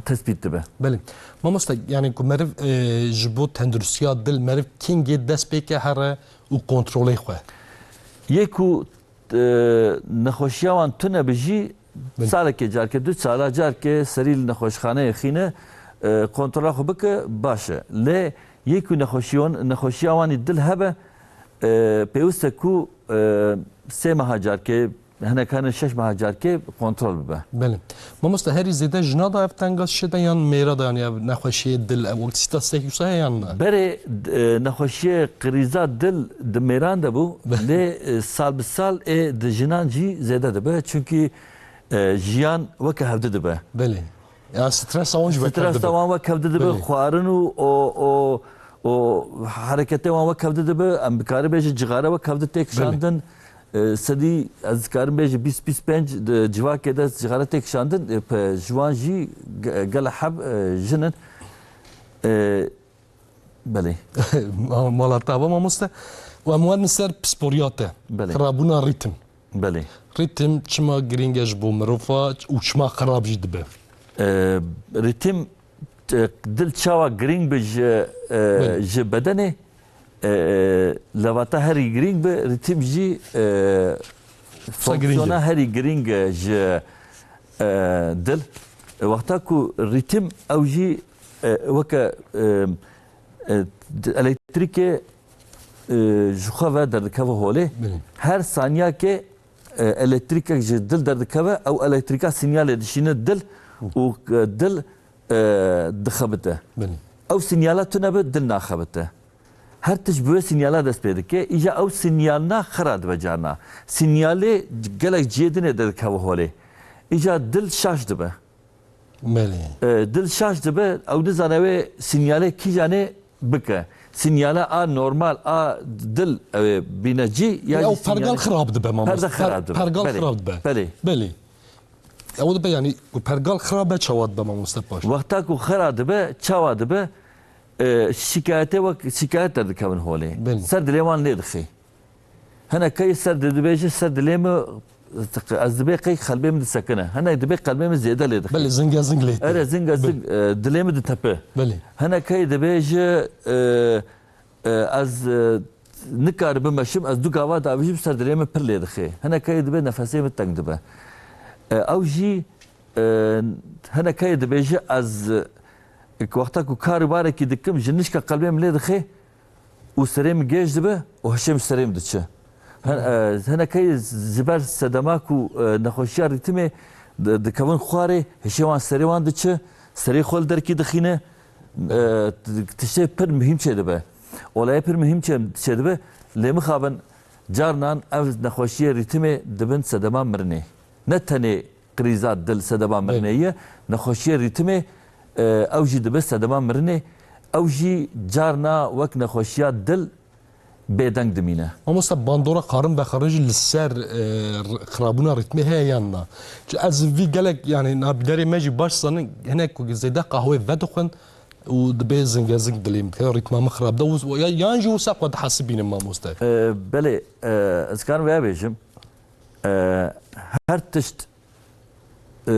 tespît dibe. Belê. Mamoste, yanî ku meriv, e, ji bo tenduristiya dil meriv kengê dest pê ke here û kontrolê xwe? Yê ku, e, nexweşiya wan tune bi jî Belê. salekê carke, du sala carke serî li nexweşxaneyê xîne, e, kontrola xwe bike baş e. Lê yê ku nexweşiyon-, nexweşiya wan î dil hebe, e, pêwist e ku, e, sê meha carke, hinek hene şeş meha carkê kontrol bibe. Belê. Mamoste, herî zêde jina de ev tengaş çêde yan mêra de, yanî ev nexweşiyê dil, ev wek sîta sek wisa heye yan na? Berê, e, nexweşiyê krîza dil di mêran de bû, Belê. lê, e, sal bi sal ê di jinan jî zêde dibe. Çunkî, e, jiyan weke hevdi dibe. Belê. Ya stresa wan jî wek Stresa hevdi be. wan wek hevdi dibe, Belê. xwarin û o, o, o hereketê wan wek hevdi dibe, em bikare bêje cixare wek hevdi tê Belê. kişandin. E, sedî, ez dikarim bêje bîst bîst pênc di civakê de cixare tê kişandin, e, pe, ji wan jî ge-, gele heb, e, jin in. E, belê. Ma-, mala te ava mamoste. Û em werin ser pisporiya te. Belê. Xirabûna rîtim. Belê. Rîtim çima girîng e ji bo mirova û çima xirab jî dibe? E, rîtim, e, dil çawa girîng be ji, e, Belê. ji bedenê, e, levata herî girîng be, rîtim jî, e, Sa girîng e? fonksiyona herî girîng e ji, e, dil. E, wexta ku rîtim ew jî, e, weke, e, e, di elektrîkê, e, ji xwe ve derdikeve holê. Belê. Her saniyakê, e, elektrîkek ji dil derdikeve, ew elektrîka sînyalê dişîne dil Hı. û, e, dil, e, dixebite. Belê. Ew sînyala tune be, dil naxebite. Her tişt bi wê sinyala dest pê dike. Îca ew sinyalna xira dibe carna. Sinyalê gelek cihê dinê de dikeve holê. Îca dil şaş dibe. Belê. E, dil şaş dibe, ew nizane wê sinyalê kîjanê bike. Sinyala a normal, a dil ew ê bîne cî, ya Ew jî pergal sinyalê xirab dibe, mamoste. Perde xirab dibe. Pergal Belê. Xirab dibe. Belê. Belê. Ew dibe, yanî, ku pergal xirab be, çawa dibe, mamoste, paş? Wexta ku xira dibe, çawa dibe? E, şikayetê wek şikayet derdikevin holê. Belê. Ser dilê wan lê dixê. Hinek keyî ser di-, dibêje ser dilê min, ez dibê qey qelbê min disekine. Hinek dibê qelbê min zêde lê dixê. Belê, zinge zing lê tê. Ere, zinge Belê. Zing, e, dilê min ditepe. Belê. Hinek keyî dibêje, e, e, ez, e, nikarim bimeşim, ez du gava davêjim ser dilê min pir lê dixê. Hinek keyî dibê nefesê min teng dibe. E, ew jî, e, hinek keyî dibêje ez, e, wexta ku kar û barekî dikim, ji nişka qelbê min lê dixê, û serê min gêj dibe û hişê min serê min diçe. Hin-, e, hinek keyî ji ber sedema ku, e, nexweşiya rîtimê di-, dikevin xwarê, hişê wan serê wan diçe, serê xwe li derkî dixîne. E, t-, tiştê pir muhîm çêdibe. Olayê pir muhîm çê-, çêdibe. Lê mixabin carnan ev nexweşiyê rîtimê dibin sedema mirinê. Ne tenê krîza dil sedema mirinê ye, nexweşiyê rîtimê, e, ew jî dibe sedema mirinê. Ew jî carna wek nexweşiya dil bêdeng dimîne. Mamoste, bandora karin vexerin jî li ser, e, r-, xirabûna rîtmê heye yan na? Çi ez vî gelek, yanî, nabînerê me jî baş zanin, hinek ku zêde qehweyê vedixwin û dibê zingezing dilê min dike, rîtma min xirab de û, ya-, yan jî wisa xwe dihesibînin, mamoste? E, belê, e, ez karim vêya bêjim. E, her tişt, e,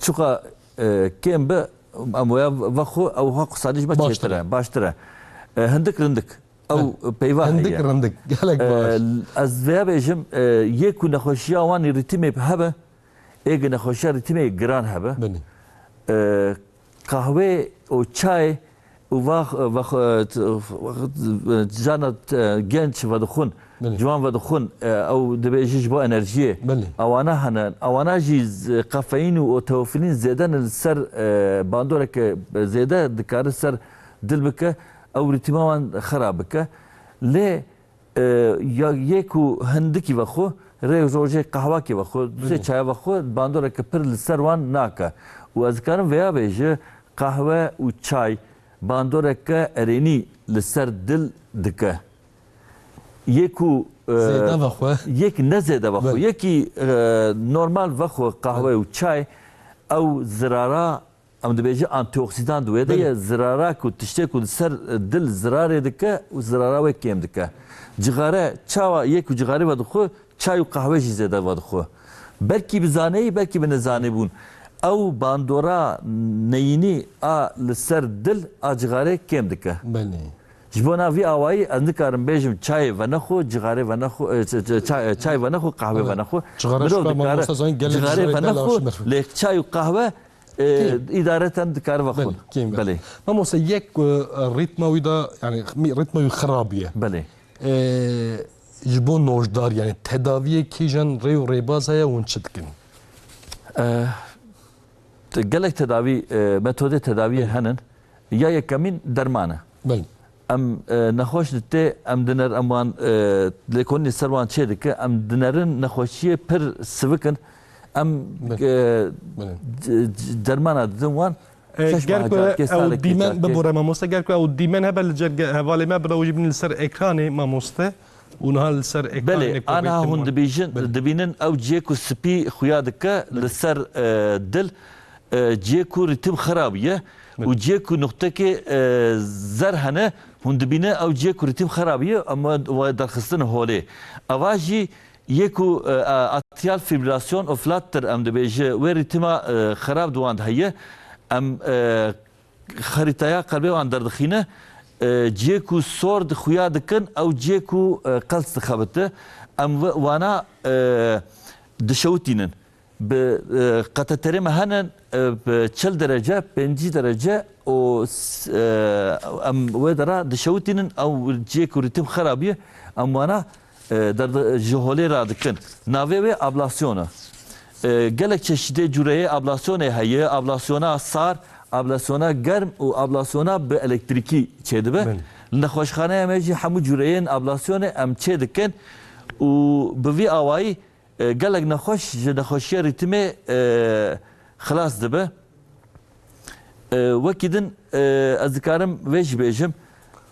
çiqa, e, kêm be, em waya vexwe, ew ha qusarî ji me Baştir e. Çêtir e, baştir e. E, hindik rindik. Ew Heh. Peyva Hindik heye. Rindik. Gelek E, baş. Ez vêya bêjim, e, yê ku nexweşiya wan ê rîtimê hebe, ê ku nexweşiya rîtimê giran hebe. Belê. E, Qehwê û çay û vax, vax, cana, e, genç vedixwin, Belê. Ciwan vedixwin, e, ew dibêje ji bo enerjiyê. Belê. Ewana hene, ewana jî z-, kafeîn û, û teofilîn zêde ne li ser, e, bandoreke zêde dikare ser dil bike, ew rîtîma wan xera bike. Lê E, ya yê ku hindikî vexwe, rê rojê qehwakê vexwe, du sê Hı. çaya vexwe, bandoreke pir li ser wan nake. Û ez dikarim vêya bêje, qehwe û çay bandoreke erênî li ser dil dike. Yê ku, e, Zêde vexwe. Yek ne zêde vexwe. Belê. Yekî, e, normal vexwe qehwe Belê. Û çay, ew zirara Em dibêje antioksidan di wê de Belê. Ye, zirara ku tiştê ku li ser, e, dil zirarê dike û zirara wê kêm dike. Cixare, çawa yê ku cixarê vedixwe, çay û qehwe jî zêde vedixwe. Belkî bi zaneyî, belkî bi nezanî bûn. Ew bandora neyînî a li ser dil a cixarê kêm dike. Belê. Ji bona vî awayî ez nikarim bêjim çayê venexwe, cixarê venexwe, e, ç-, ç-, çay, çay venexwe, qehwe Evet. venexwe. Cixare Mirov şifa dikare mamosta zanîn gelek cixarê cixarê venexwe, gelek şifa. Lê çay û qehwe E, Kêm. Îdareten dikare vexwin. Belê, kêm be. Belê. Mamoste, yek ku, e, rîtma wî de, yanî, mi-, rîtma wî xirab bûye. Belê. E, ji bo nojdar, yanî, tedaviyê kîjan rê û rêbaz heye, hûn çi dikin? E, te-, gelek tedavî, e, metodê tedaviyê Belê. Henin. Ya yekemîn derman e. Belê. Em, e, nexweş di tê, em diner, em wan, e, lêkolînê ser wan çê dike, em dinerin nexweşiyê pir sivik in, em, Belê. e, Belê. c-, c-, dermana didin wan, E, şeş ger maha ku carkê, ew salekê dîmen, carkê. Bibore mamoste, ger ku ew dîmen hebe li cer ge-, hevalê me bira wî jî bînin li ser ekranê mamoste û niha li ser ekranê Belê, ku ana bêtin hûn wan. Dibîjin, Belê. Dibînin ew cihê ku spî xuya dike Belê. Li ser, e, dil, e, cihê ku rîtim xirab ye Belê. Û cihê ku nuqtekê, e, zer hene, hûn dibîne ew cihê ku rîtim xirab ye, em we, we derxistin holê. Eva jî yê ku, e, a-, atrial fibrilasyon û flattir em dibêje, wê rîtima, e, xirab di wan de heye. Em, e, xerîtaya qelbê wan derdixîne, e, cihê ku sor di xuya dikin, ew cihê ku, e, qels dixebite. Em we-, wana, e, dişewitînin. Bi, e, kateterê me hene, e, bi çil derece, pêncî derece û s-, e, em wê dera dişewitînin, ew cihê ku rîtim xerabî, em wana, e, derd-, ji holê radikin. Navê wê ablasyon e. E, gelek çeşîdê cûreyê ablasyonê heye, ablasyona sar, ablasyona germ û ablasyona bi elektrîkî çêdibe. Belê. Li nexweşxaneya me jî hemû cûreyên ablasyonê em çê dikin û bi vî awayî, e, gelek nexweş ji nexweşiya rîtimê, e, xilas dibe. E, wekî din, e, ez dikarim vê jî bêjim.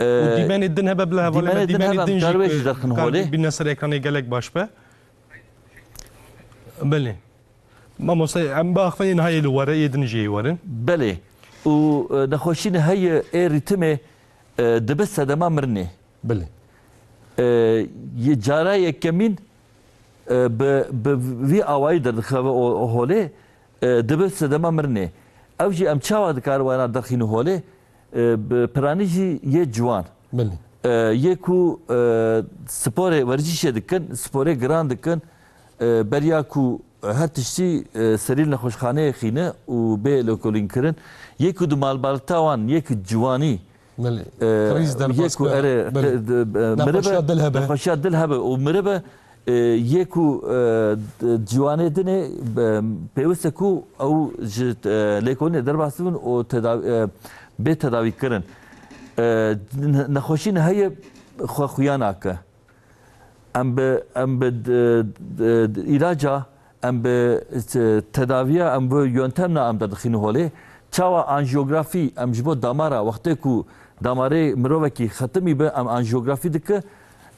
E, Û dîmenê din hebe bila hevalê me, dîmenê din dîmenê hebe din em jî kar wê ku jî derxin kar holê. Bîne ser ekranê gelek baş be. Belê. Mamoste, em biaxivin yên hayê li were, yê din jî yê werin. Belê. Û, e, nexweşî niheyê ê rîtimê, e, dibe sedema mirinê. Belê. E, yê cara yekemîn, e, bi, bi vî awayî derdixeve o, o holê, e, dibe sedema mirinê. Ew jî em çawa dikar wena derxîn holê? E, bi piranî jî yê ciwan. Belê. E, yê ku, e, sporê werjîşê dikin, sporê giran dikin, e, beriya ku her tiştî, e, serî li nexweşxaneyê xîne û bê lêkolînkirin, yê ku di malbalta wan, yê ku ciwanî, Belê. e, Krîz yê derbas ku be. Erê, Belê. e, de, e, Nexweşiya miribe, dil hebe. Nexweşiya dil hebe û miribe, e, yê ku, e, d-, ciwanê dinê, e, pêwist e ku ew ji, e, lêkolînê derbas bibin û tedav-, e, bê tedawî kirin. E, ne-, nexweşî niheyê xwe xuya nake. Em bi, em bi d-, d-, d-, îlaca, em bi t-, tedaviya, em bi yöntemna em derdixînin holê. Çawa anjiyografî, em ji bo damara, wextê ku damarê mirovekî xetimî bi, em anjiyografî dike,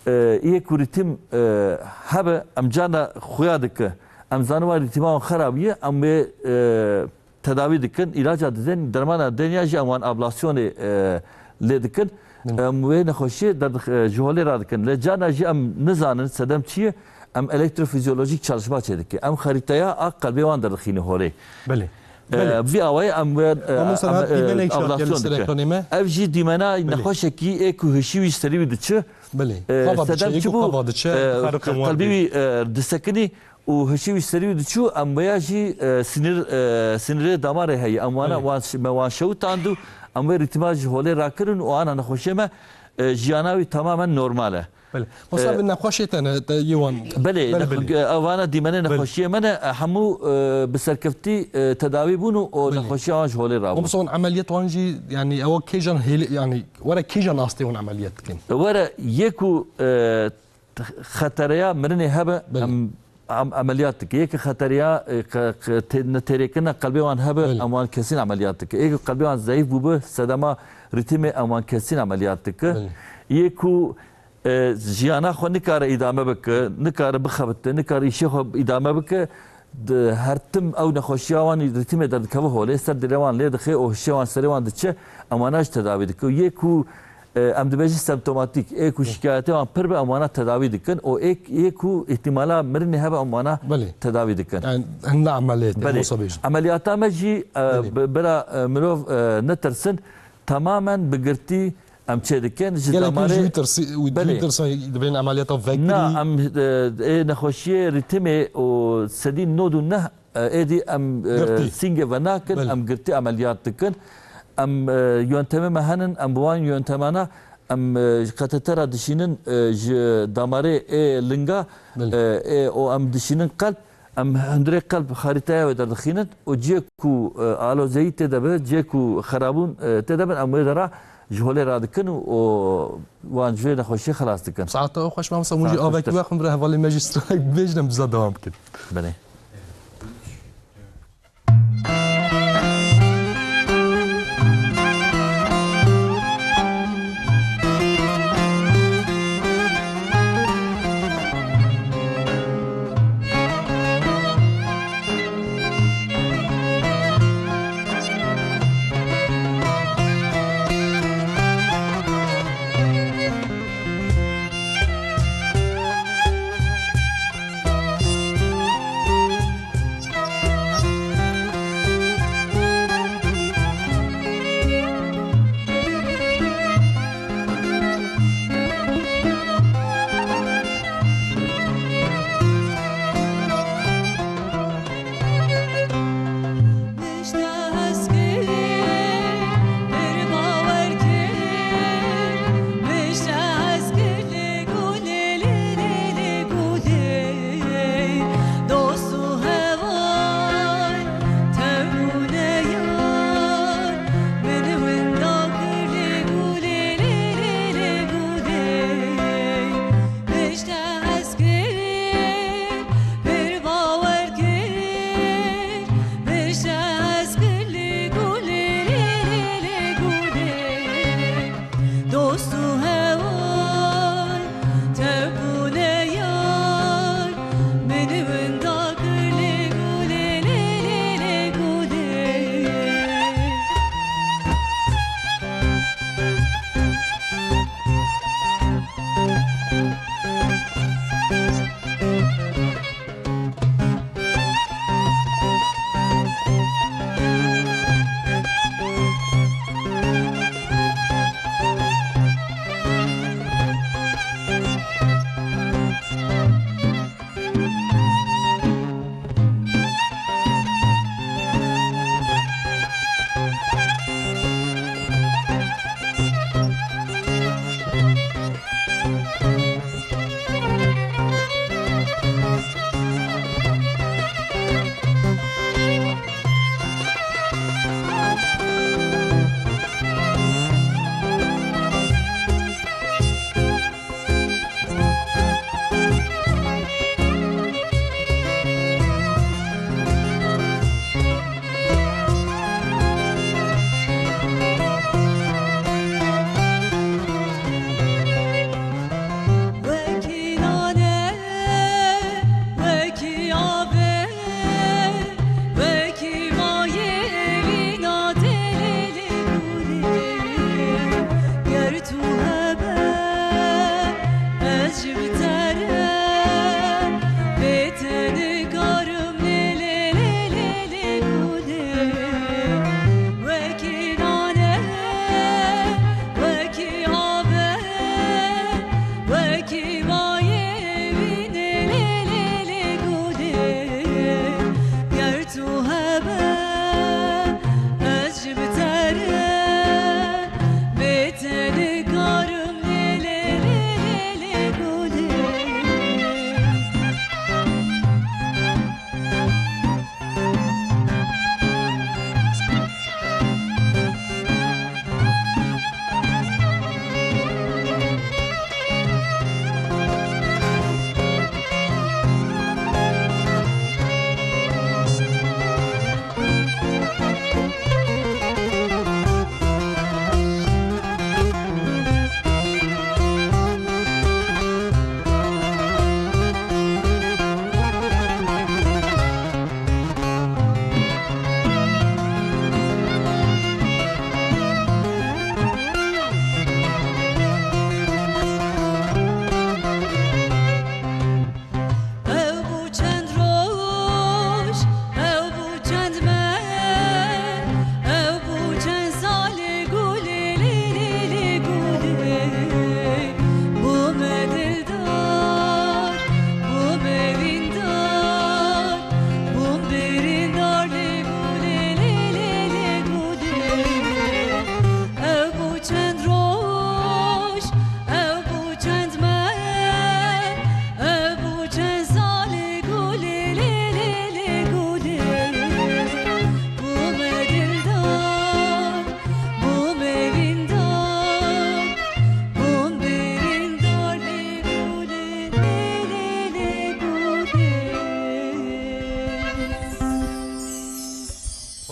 e, yê ku rîtim, e, hebe, em carna xuya dike. Em zanin wa rîtima wan xerabî ye, em wê, e, tedawî dikin, îlaca didin, dermana dên ya jî em wan ablasyonê, e, lê dikin. Hı. Em wê nexweşiyê derdix-, e, ji holê radikin. Lê carna jî em nizanin sedem çi ye, em elektrofizyolojik çalışma çêdike. Em xerîteya a qelbê wan derdixîne holê. Belê. E, Belê. Vî awayê em wê, e, Mamoste, em, niha e, dîmenek şart ablasyon gelin ser dike. Ekranê me. Ev jî dîmena Belê. Nexweşekî ê ku hişî wî ji serî wî diçi. Belê. E, Kava diçe, sedem ê çi ku bû? Kava diçe, E, xarika qelbî wî, e, disekini. Û hişî wî serî diçû, em wêya jî, e, sinir, e, sinirê damarê heye. Em wana, Belê. wan ş-, me wan şewitand û em wê rîtima ji holê rakirin û ana nexweşê me, e, jiyana wî tamamen normal e. Belê. Wisa E, bi nexweşê te ne, te yê wan. Belê, Belê, nex-, belê. e, evana dîmenê Belê. nexweşiyê me ne, e, hemû, e, bi serkeftî, e, tedawî bûn û o Belê. nexweşiya wan ji holê rabû. Wisa wan emeliyat wan jî, yani, ewa kêjan hêlî, yani, were kêjan astê wan emeliyat dikin? Were yê ku, e, xetereya mirinê hebe, Belê. em, em, emeliyat dike. Yê ki xetereya, e, qe-, qe-, tê-, netêrêkirina qelbê wan hebe, Belê. em wan kesîn emeliyat dike. Yê ki qelbê wan zeyîf bûbe, sedema rîtimê, em wan kesîn emeliyat dike. Belê. Yê ku, e, jiyana xwe nikare îdame bike, nikare bixebite, nikare îşê xwe îdame bike, di her tim ew nexweşiya wan rîtimê derdikeve holê, ser dilê wan lê dixe û hişê wan serê wan diçe, em wana jî tedawî dike. Yê ku E, em dibêjin semptomatîk, ê ku şikayetê wan pir be, em wana tedawî dikin û ê, ê ku îhtîmala mirinê hebe, em wana Belê. tedawî dikin. Yani, hinde emeliyatê, Belê. wisa bêjin. Emeliyata me jî, e, Belê. bi-, bira, e, mirov, e, netirsin, tamamen bi girtî em çê dikin. Ji Gelek damarê ji wî tirsî, wî Belê. tirsa dibên emeliyata vekirî. Na, em, e, ê nexweşiyê rîtimê û sedî nod û neh E, êdî em, e, Girtî. sîngê venakin, Belê. em girtî emeliyat dikin. Em, e, yöntemê me henin, em bi wan yöntemana em, e, ji katetera dişînin, e, ji damarê ê linga, Belê. e, ê, û em dişînin qelb, em hundirê qelb xarîteya wê derdixînin û ciyê ku, e, alozeyî tê de be, ciyê ku xerabûn, e, tê de bin, em wê dera ji holê radikin û, û wan ji vê nexweşiyê xelas dikin. Saeta we xweş, mamosta, hûn jî Saet avekî xweştir. wexin vir hevalê me jî strike bêjin, em biza dewam bikin. Belê.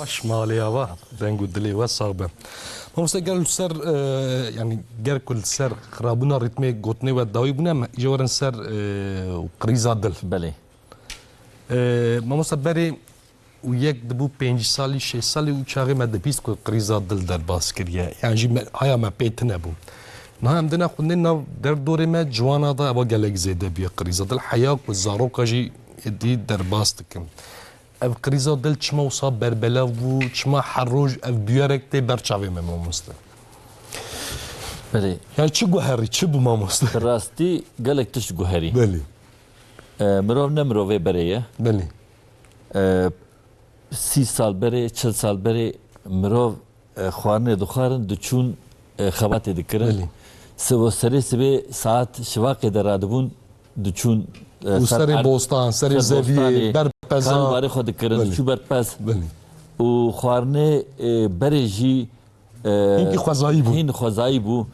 Şima alê ava, deng û dilê we sax be. Mamoste, ger li ser, e, yanî ger ku li ser xirabûna rîtmê gotinê we dawî bûne, em jê werin ser, e, krîza dil. Belê. E, mamoste, berê û yek dibû pêncî salî, şêst salî û çaxê me dibîst ku krîza dil derbas kiriye. Yan jî me, haya me pê tune bû. Niha em dine xwendin nav derdorê me ciwana de eva gelek zêde bûye krîza dil. Heya ku zaroka jî êdî derbas dikin. Ev krîza dil çima wisa berbelav bû, çima her roj ev bûyerek tê ber çavê me, mamoste? Belê. Yani çi guherî, çi bû, mamoste? Bi rastî gelek tişt guherî. Belê. E, mirov ne mirovê berê ye. Belê. E, sî sal berê, çil sal berê mirov, e, xwarinê dixwarin, diçûn, e, xebatê dikirin. Belê. Sibo serê sibê saet şivaqê de radibûn, diçûn, e, Û ser serê erd, bostan, serê ser zeviyê, bostanê, ber peza. Kar û barê xwe dikirin, Belê. Diçû ber pez. Belê. Û xwarinê, e, berê jî, e, Hînkî xwezayî bû. Hîn xwezayî bû.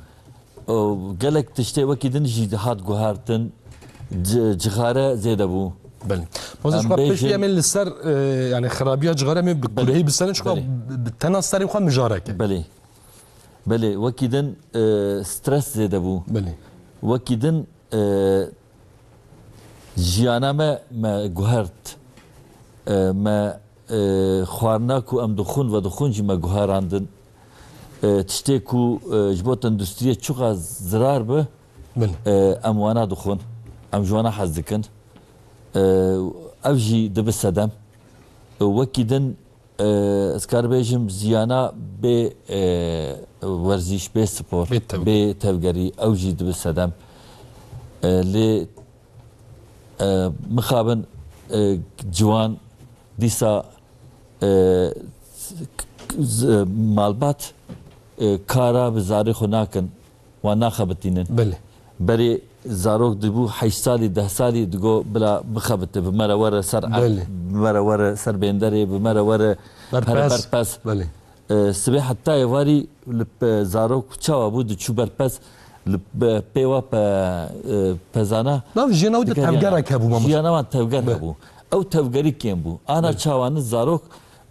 E, gelek tiştê wekî din jî hat guhertin. Ci-, cixare zêde bû. Belê. Mamoste, Em ji xwe piştî bêjin em ê li ser, e, yani xirabiya cixare em ê bi Belê. Kureyî biserin, çuka Belê. bi, bi tena serê xwe mijarek e. Belê. Belê, wekî din, e, stres zêde bû. Belê. Wekî din, e, jiyana me, me guhert. E, me, e, xwarina ku em dixwin, vedixwin jî me guherandin. E, tiştê ku, e, ji bo tenduristiye çiqa zirar bi, Belê. e, em wana dixwin. Em ji wana hez dikin. E, ev jî dibi sedem. E, wekî din, e, ez kar bêjim ziyana bê, e, werzîş, bê spor, Bê tevgerî. Bê tevgerî, ew jî dibi sedem. E, lê, e, mixabin, e, ciwan dîsa, e, z-, malbat, e, kara bi zarê xwe nakin, wan naxebitînin. Belê. Berê zarok dibû heşt salî, deh salî digo bila bixebite, bi me re were ser erd, Belê. bi me re were ser bênderê, bi me re were Berpez. pere berpez. Belê. E, sibê heta êvarî li pe-, zarok çawa bû, diçû berpez, li pe-, pêwa pe-, e, pezana. Nav jiyana wî de Diker tevgerek yana. hebû, mamoste. Jiyana wan tevger Be. hebû. Ew tevgerî kêm bû. Ana Be. çawa ni zarok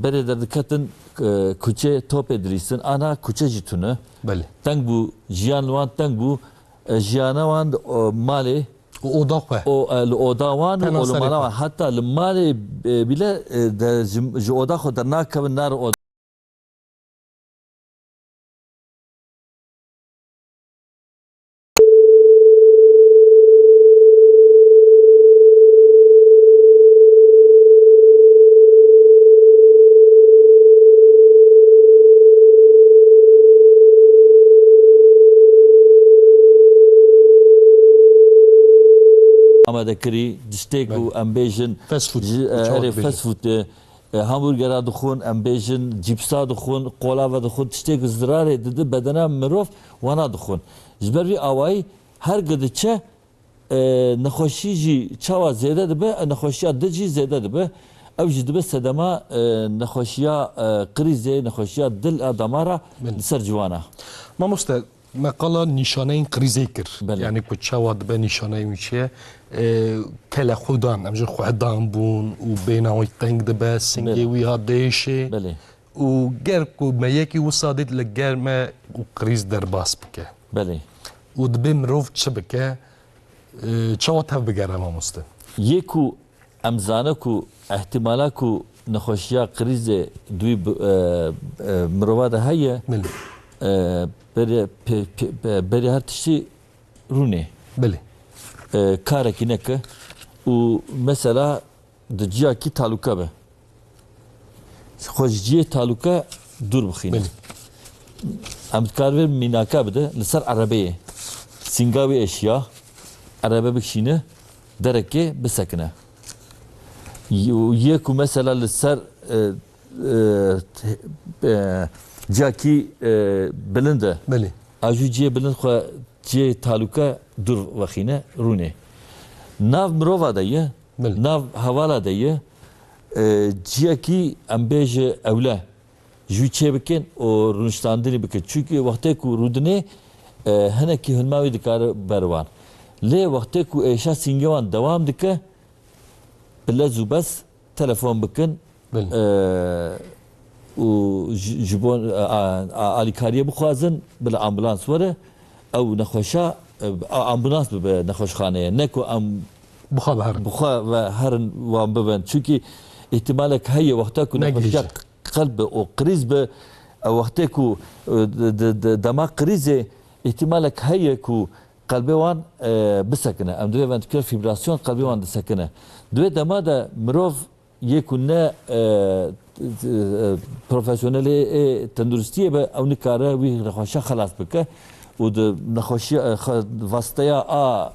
berê derdiketin, e, kuçê topê dirîsin. Ana kuçe jî tune. Belê. Teng bû, jiyan li wan teng bû. E, jiyana wan, o, malê, O oda xwe. o, e, li oda wan û Pena o li serê mala xwe. wan. Heta li malê, e, bile, e, de, ji, ji oda xwe dernakevin, nare oda. Amade kirî, tiştê ku Belê. em bêjin, Fast food, ji, e, çawa erê, dibêjin? fast food, e, e, hamburgera dixwin, em bêjin, cîpsa dixwin, qolava dixwin, tiştê ku zirarê didi bedena mirov, wana dixwin. Ji ber vî awayî her ku diçe, e, nexweşî jî çawa zêde dibe, e, nexweşiya dil jî zêde dibe. Ew jî dibe sedema, e, nexweşiya, e, krîzê, nexweşiya dil a damara Belê. li ser ciwana. Mamoste, me qala nîşaneyên krîzê kir. Belê. Yani ku çawa dibe nîşaneyên wî çi ye? E, kelexwedan, em jin xwedan bûn û bêhna wî teng dibe, singê Belê. wî ha diêşê. Belê. Û ger ku me yekî wisa dît li ger me û krîz derbas bike. Belê. Û dibê mirov çi bike? E, çawa tev bigere, mamoste? Yê ku em zane ku ihtimala ku nexweşiya krîzê dûyî bi, e, e, mirova de heye, Belê. e, berê, pe-, pe-, pe-, berê her tiştî rûnê. Belê. E, karekî neke û mesela di ciyakî talûke be. Xwe ji ciyê talûke dûr bixîne. Belê. Em dikaribin mînaka bide, li ser erebeyê. Sînga wî eşiya, erebe bikişîne, derekê bisekine. Y-, yê ku mesela li ser, e, e, e, ciyakî, e, bilind e. Belê. A jû ciyê bilind xwe ciyê talûke dûr vexîne, rûnê. Nav mirova de ye, Belê. nav hevala de ye, e, ciyekî em bêje ewle, jû çê bikin û rûniştandinî bikin. Çunke wextê ku rûdinê, e, hinekî hilma wî dikare ber wan. Lê wextê ku êşa sîngê wan dewam dike, bi lez û bez telefon bikin, Belê. e, û ji, ji bo, a, a, alîkariyê bixwazin, bila ambulans were, ew nexweşa, e, a, ambulans bibe nexweşxaneyê. Ne ku em Bi xwe biherin. bi xwe ve herin wan bibin. Çunkî îhtimalek heye wexta ku Ne nexweşiya gihîje. qelb be û krîz be, e, wextê ku, e, de, de, de, dema krîzê îhtimalek heye ku qelbê wan, e, bisekine. Em divê ventriküler fibrasyon qelbê wan disekine. Di wê dema de mirov yê ku ne, e, e, profesyonelê ê tenduristiyê be, ew nikare wî nexweşiya xelas bike û di nexweşiya, e, xe-, vasteya a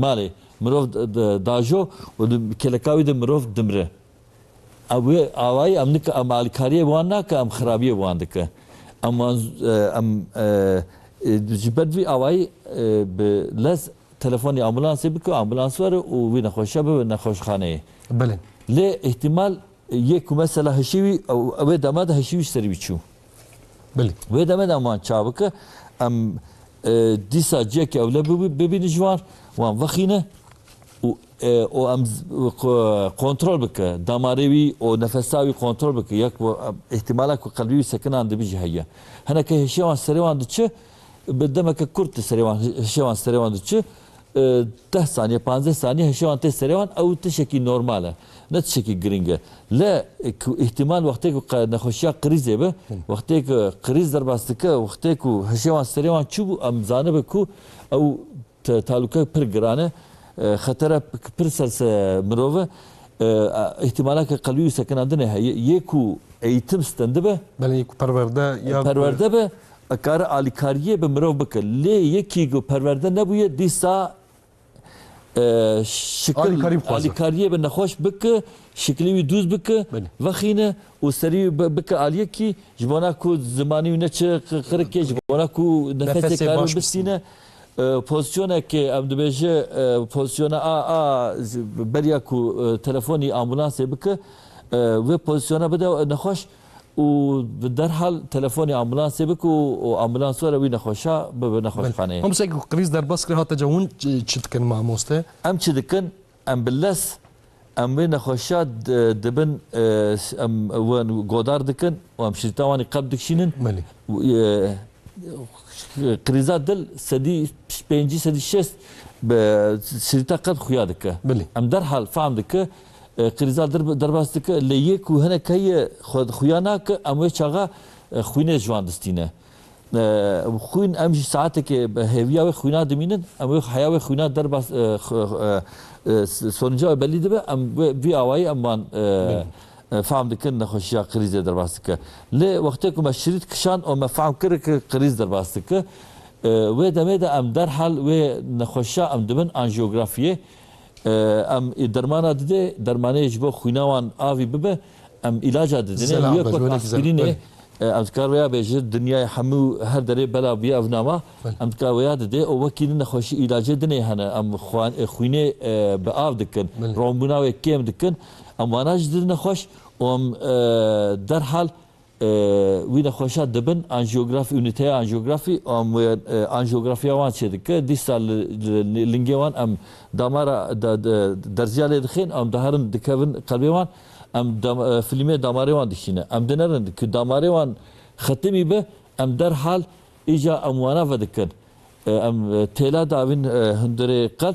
malê mirov d-, d-, dajo û di kêleka wî de mirov dimre. Ew wê awayî em nik-, em alîkariyê bi wan nake, em xirabiyê bi wan dike. Em wan, e, em, e, e, ji ber vî awayî, e, bi lez telefonî ambulansê bike, ambulans were û wî nexweşiya bibe nexweşxaneyê. Belê. Lê îhtimal yê ku mesela hişê wî, ew, ew ê dema de hişê wî ji serî wî çû. Belê. Wê demê de em wan çawa bike? Em, e, dîsa cihekî ewle bibî-, bibîne ji wan, wan vexîne û, e, û em z-, ko-, kontrol bike. Damarê wî û nefesa wî kontrol bike. Yek bu, em, îhtimala ku qelbê wî sekinan dibe jî heye. Hineke hişê wan serê wan diçe, bi demeke kurt di serê wan, hişê wan serê wan diçe, e, deh saniye, panzdeh saniye hişê wan tê serê wan, ew tişekî normal e. Ne tişekî giring e. Le, e, ku îhtimal wextê ku qe-, nexweşiya krîzê be, Hı. wextê ku krîz derbas dike, wextê ku hişê wan serê wan çûbû, em zanibe ku ew te-, talûke pir giran e, e, xetere p-, pir ser se mirov e, e, a, îhtimaleke qelbî û sekinandinê heye. Yê ku eğitim stendibe, Belê, yê ku perwerde ya perwerde be, e, kare alîkariyê bi mirov bike. Lê yekî ku perwerde nebûye, dîsa, e, şikil Alîkarî bixwaze. alîkariyê bi nexweş bike, şiklî wî dûz bike, Belê. vexîne û serî bi-, bike aliyekî, ji bona ku zimanî wî neçe qi-, qirikê, ji bona ku nefesê Nefesê kare baş bistîne. E, pozisyonekê em dibêje, e, pozisyona A, A, beriya ku, e, telefonî ambulansê bike, e, vê pozisyona bide nexweş û bi derhal telefonî ambulansê bike û, û ambulans were wî nexweşa bibe nexweşxaneyê. Mamoste, ku krîz derbas kir hate ca hûn çi, çi dikin mamoste? Em çi dikin? Em bi lez, em wê nexweşiya di-, dibin, e, em wan godar dikin û em şirîta wan ê qelb dikişînin. Belê. Û, e, krîza dil sedî pêncî, sedî şêst bi şirîta qelb xuya dike. Belê. Em derhal fehm dike, e, krîza dir-, derbas dike. Lê yê ku hinek heye xwe xuya nake, em wê çaxa, e, xwînê ji wan distîne. E, xwîn em jî saetekê bi hêviya wê xwîna dimînin, em wê heya wê xwîna derbas, e, x-, e, e, s-, sonuca wê belî dibe, em wê, vî awayî em wan, e, Belê. e, fam dikin, nexweşiya krîzê derbas dike. Lê wextê ku me şirît kişand û me fam kir ku krîz derbas dike, e, wê demê de em derhal wê nexweşiya em dibin anjiyografiyê. E, em ê dermana didê, dermanê ji bo xwîna wan avî bibe, em îlaca didinê. Zela Wek, be, wek wek aspirînê, belê. e, em dikar wêya bêjin, dinyayê hemû her derê bela bûye ev nama. Belê. Em dikar wêya didê û wekî din nexweşî îlacê dinê hene. Em xwan-, e, xwînê, e, bi av dikin. Belê. Ronbûna wê kêm dikin. Em wana jî didine xweş û em, e, derhal e, wî nexweşa dibin anjiyografî, unîteya anjiyografî, em wê, e, anjiyografiya wan çêdike. Dîsa li, li, li lingê wan em damara de, de, derziya lê dixin, em diherin dikevin qelbê wan, em dam-, e, filmê damarê wan dişîne. Em dinerin ku damarê wan xetimî be, em derhal îca em wana vedikin. E, em, e, têla davîn, e, hundirê qelb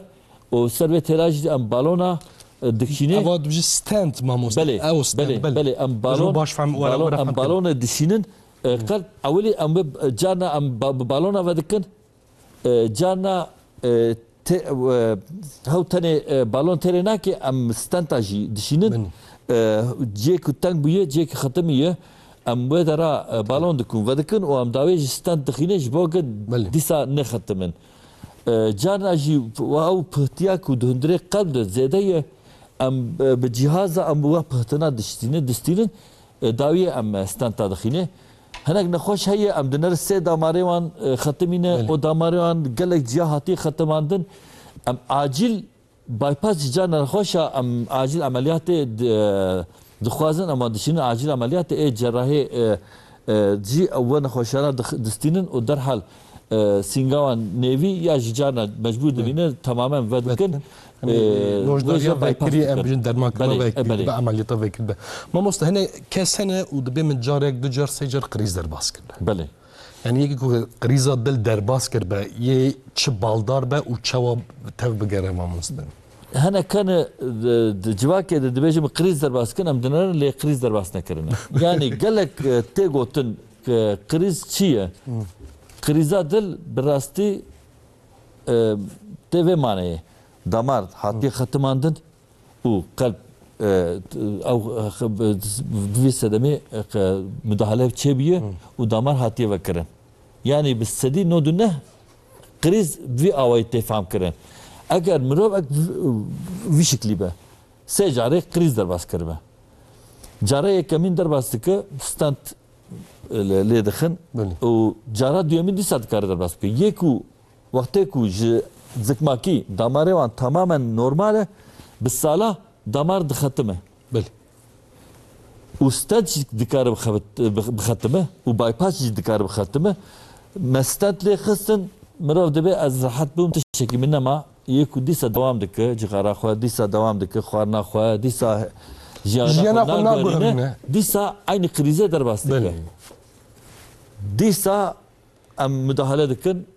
û ser vê têla jî em balona, e, dikişînê. Eva dibêje stent, mamoste. Belê, Ew stent, belê, belê. belê. Em Ji bo balon, baş fehm, were, balon, were em fehm kirin. balonê dişînin. E, Hı. qelb ewilî em bi, carna em ba-, bi balona vedikin. E, carna, e, te-, e, hew tenê, e, balon têrê nake, em stenta jî dişînin. Belê. E, cihê ku teng bûye, cihê ku xetimî ye, em wê dera, e, balon dikun, vedikin û em dawê jî stent dixîne ji bo ku Belê. dîsa nexetimin. E, carna jî ew pihtiya ku di hundirê qelb de zêde ye, em, e, bi cîhaza em wa pihtina diştîne, distînin, e, dawiyê em, e, stenta dixîne. Hinek nexweş heye, em dinerin sê damarê wan, e, xetimîne, Belê. û damarê wan gelek ciya hatiye xetimandin. Em acîl bypass ji carna nexweşa, em acîl emeliyatê di-, dixwazin, em wan dişînin acîl emeliyatê ê cerrahê, e, e, jî ew we nexweşana dix-, distînin û derhal e, sîngawan nêvî ya jî carna mecbûr dibîne temamen vedikin. Vedikin. Hani, e, nojdarîya vekirî, em bijin dermankirina vekirî dibe, emeliyata vekirî dibe. Mamoste, hene kes hene û dibê min carek, du car, sê car krîz derbas kirine. Belê. Yani yekî ku krîza dil derbas kiribe, yê çi baldar be û çawa tev bigere mamoste? Hene kene di, di civakê de dibêjin krîz derbas kin, em dinerin lê krîz derbas nekirine. Yani gelek, e, tê gotin, K-, krîz çi ye? Krîza dil bi rastî, e, tê vê maneyê. Damar hatiye xetimandin û qelb, e, t-, ew, e, x-, bi, bi vî sedemê, e, q-, mudahale çêbûye û damar hatiye vekirin. Yanî bi sedî nod û neh krîz bi vî awayî tê fam kirin. Eger mirovek v-, vî şiklî be, sê carê krîz derbas kiribe. Cara yekemîn derbas dike, stent lê, lê dixin Belê. û cara duyemîn dîsa dikare derbas bike. Yê ku wextê ku ji zikmakî damarê wan tamamen normal e, bi sala damar dixetime. Belê. Û stent jî dikare bixebit-, bix-, bixetime û bypass jî dikare bixetime. Me stent lê xistin, mirov dibê ez rehet bûm, tiştekî min nema. Yê ku dîsa dewam dike, cixara xwe dîsa dewam dike, xwarina xwe, dîsa jiyana Jiyana xwe xwe naguherîne, naguherîne. Dîsa eynî krîzê derbas dike. Belê. Dîsa em mudahale dikin.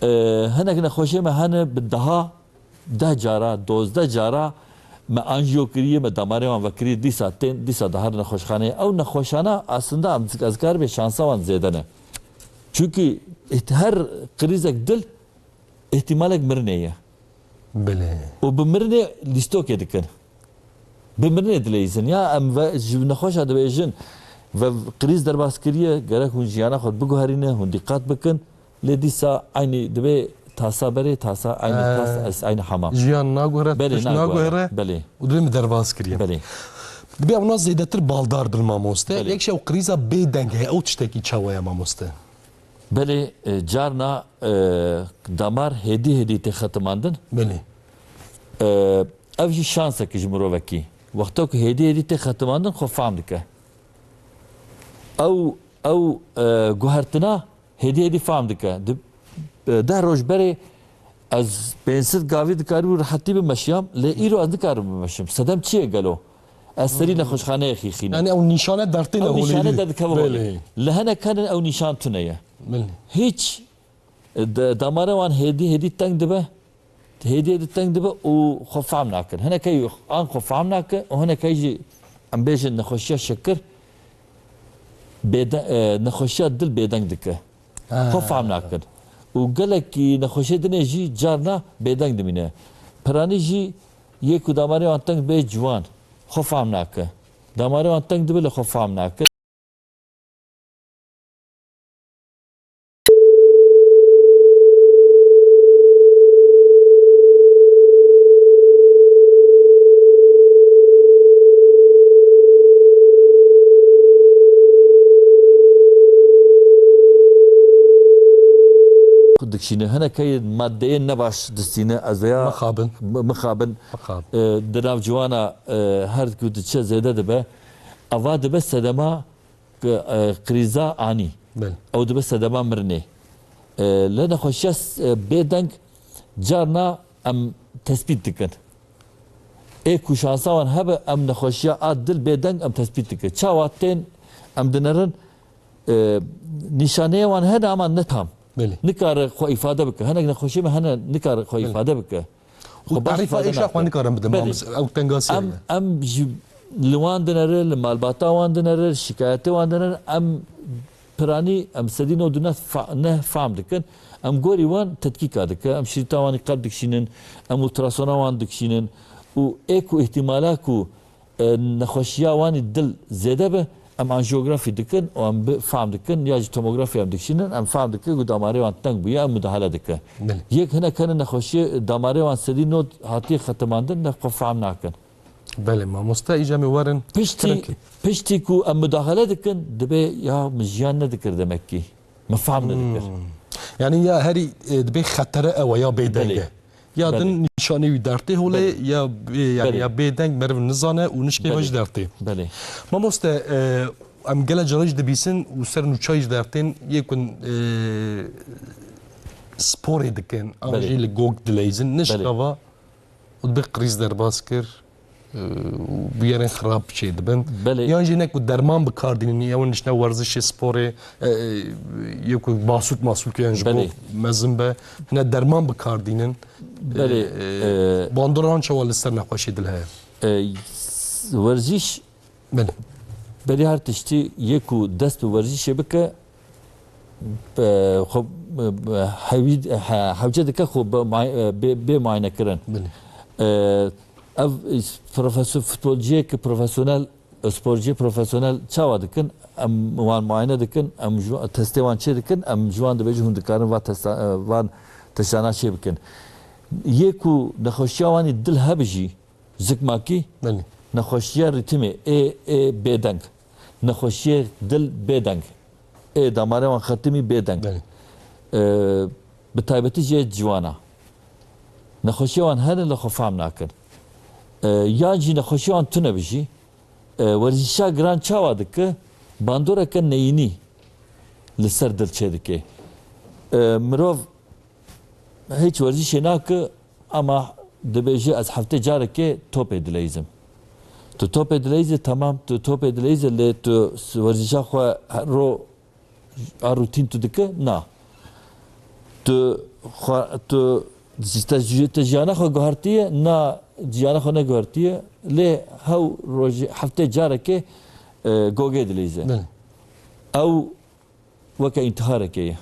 E, hinek nexweşê me hene bi deha, deh cara, dozdeh cara me anjiyo kiriye, me damarê wan vekiriye, dîsa tên, dîsa dihar nexweşxaneyê. Ew nexweşana aslında em zik-, ez karibê şansa wan zêde ne. Çunkî iht-, her krîzek dil îhtîmalek mirinê ye. Belê. Û bi mirinê lîstokê dikin. Bi mirinê dileyîzin. Ya em ve, ji nexweşa dibêjin, ve krîz derbas kiriye, gerek hûn jiyana xwe biguherîne, hûn dîqat bikin. Lê dîsa eynî dibê tasa berê, tasa eynî Ee, tas, ez eynî hema. Jiyan naguhere, Belê, tişt naguhere. naguhere. Belê. Û dibê min derbas kiriye. Belê. Dibê ewna zêdetir baldar bil mamoste. Belê. Yek şey ew krîza bêdeng heye, ew tiştekî çawa ye mamoste? Belê, e, carna, e, damar hêdî hêdî tê xetimandin. Belê. E, ev jî şansek ji mirovekî. Wexta ku hêdî hêdî tê xetimandin, xwe fam dike. Ew, ew, e, guhertina hêdî hêdî fam dike. Di, e, deh roj berê ez pênc sed gavî dikaribû rehetî bimeşiyam, lê îro ez nikarim bimeşim. Sedem çi ye gelo? Ez serî nexweşxaneyê xîxînim. Yani ew nîşane dertê Ew nîşane holêrî. derdikeve holê. Belê. Li hinek henin ew nîşan tune ye. Belê. Hiç, e, de-, damarê wan hêdî hêdî teng dibe, hêdî hêdî teng dibe û xwe fehm nakin. Hinekey an xwe fehm nake û hinekey jî em bêjin nexweşiya şekir bêde-, e, nexweşiya dil bêdeng dike. Ha. Xwe fehm nakin. Û gelekî nexweşê dinê jî carna bêdeng dimîne. Piranî jî yê ku damarê wan teng bê ciwan xwe fehm nake. Damarê wan teng dibe lê xwe fehm nake. Dikşîne, hinekê madeyên nebaş distîne, ez veya Mixabin. mi-, mixabin, Mixabin. e, di nav ciwana, e, her ku diçe zêde dibe, eva dibe sedema K-, e, krîza anî. Belê. Ew dibe sedema mirinê. E, lê nexweşiya s-, e, bêdeng carna em tespît dikin. Ê ku şansa wan hebe em nexweşiya a dil bêdeng em tespît dikin. Çawa tên em dinerin, e, nîşaneyê wan hene ama ne tam. Belê. Nikare xwe îfade bike. Hinek nexweşiyê me hene nikare xwe Belê. îfade bike. Û Xwe baş tarîfa îfade êşa nake. xwe nikarin bidin, Belê. mamoste, ew tengasî Em, heye. em ji li wan dinere, li malbata wan dinere, li şikayetê wan dinere, em piranî, em sedî nod û neh fa-, neh fam dikin. Em gorî wan tetkîka dike, em şirîta wan ê qelb dikişînin, em ultrasona wan dikişînin û ê ku îhtîmala ku, e, nexweşiya wan ê dil zêde be, em anjiyografî dikin û em bi-, fam dikin, ya jî tomografî em dikişînin, em fam dikin ku damarê wan teng bûye, em mudahale dikin. Belê. Yek hinek hene nexweşiyê damarê wan sedî nod hatiye xetimandin, ne xwe fam nakin. Belê, mamoste, îca em ê werin Piştî, Tirkî. piştî ku em mudahale dikin, dibê ya min jiyan nedikir demek ki. Min fam nedikir. Hmm. Yani ya herî, e, dibê xetere ew e, ya bêdeng Belê. e. Ya Belê. din nîşanê wî dertê holê, Belê. ya, e, yani Belê. ya bêdeng meriv nizane û nişkê Belê. ve jî dertê. Belê. Mamoste, e, Em gele cara jî dibîsin û ser nûçayî jî dertên yê ku, e, sporê dikin, an Belê. jî li gog dileyzin, Belê. nişkava û dibe krîz derbas kir, e, û bûyerên xirab çê dibin. Belê. Yan jî ne ku derman bi kar dînin, ya hûn nişne werzişê sporê, e, e, yê ku basût masût kirin ji bo Belê. mezin be, ne derman bi kar dînin. Belê, E, e, e, bandora wan çawa li ser nexweşê dil heye? E, s-, werziş Belê. Berî her tiştî yê ku dest bi werzişê bike, e, xwe, e, hewî-, he-, hewce dike xwe bi may-, e, bê, bê muayene kirin. Belê. E, ev profesor, futbolciyê ki profesyonel, e, sporciyê profesyonel çawa dikin? Em wan muayene dikin, em ji, testê wan çê dikin, em ji wan dibêjin hûn dikarin va testa-, e, van testana çê bikin. Yê ku nexweşiya wan ê dil hebe jî, Zikmakî, Belê. nexweşiya rîtimê ê, ê bêdeng. Nexweşiyê dil bêdeng. Ê damarê wan xetimî bêdeng. Belê. Ee, bi taybetî jî ê ciwana. Nexweşiya wan hene li xwe fehm nakin. Ee, yan jî nexweşiya wan tune bi jî. Ee, werzîşa giran çawa dike? Bandoreke neyînî li ser dil çêdike. Ee, mirov Hiç werzîşê nake, ama dibêje ez heftê carekê topê dileyzim. Tu topê dileyzî, temam, tu topê dileyzî, lê tu s-, werzîşa xwe her ro a rutîn tu dike? Na. Tu xwe, tu ji te, ji te jiyana xwe guhertiye? Na, jiyana xwe neguhertiye. Lê hew rojê, heftê carekê, e, gogê dileyze. Belê. Ew weke întiharekê ye.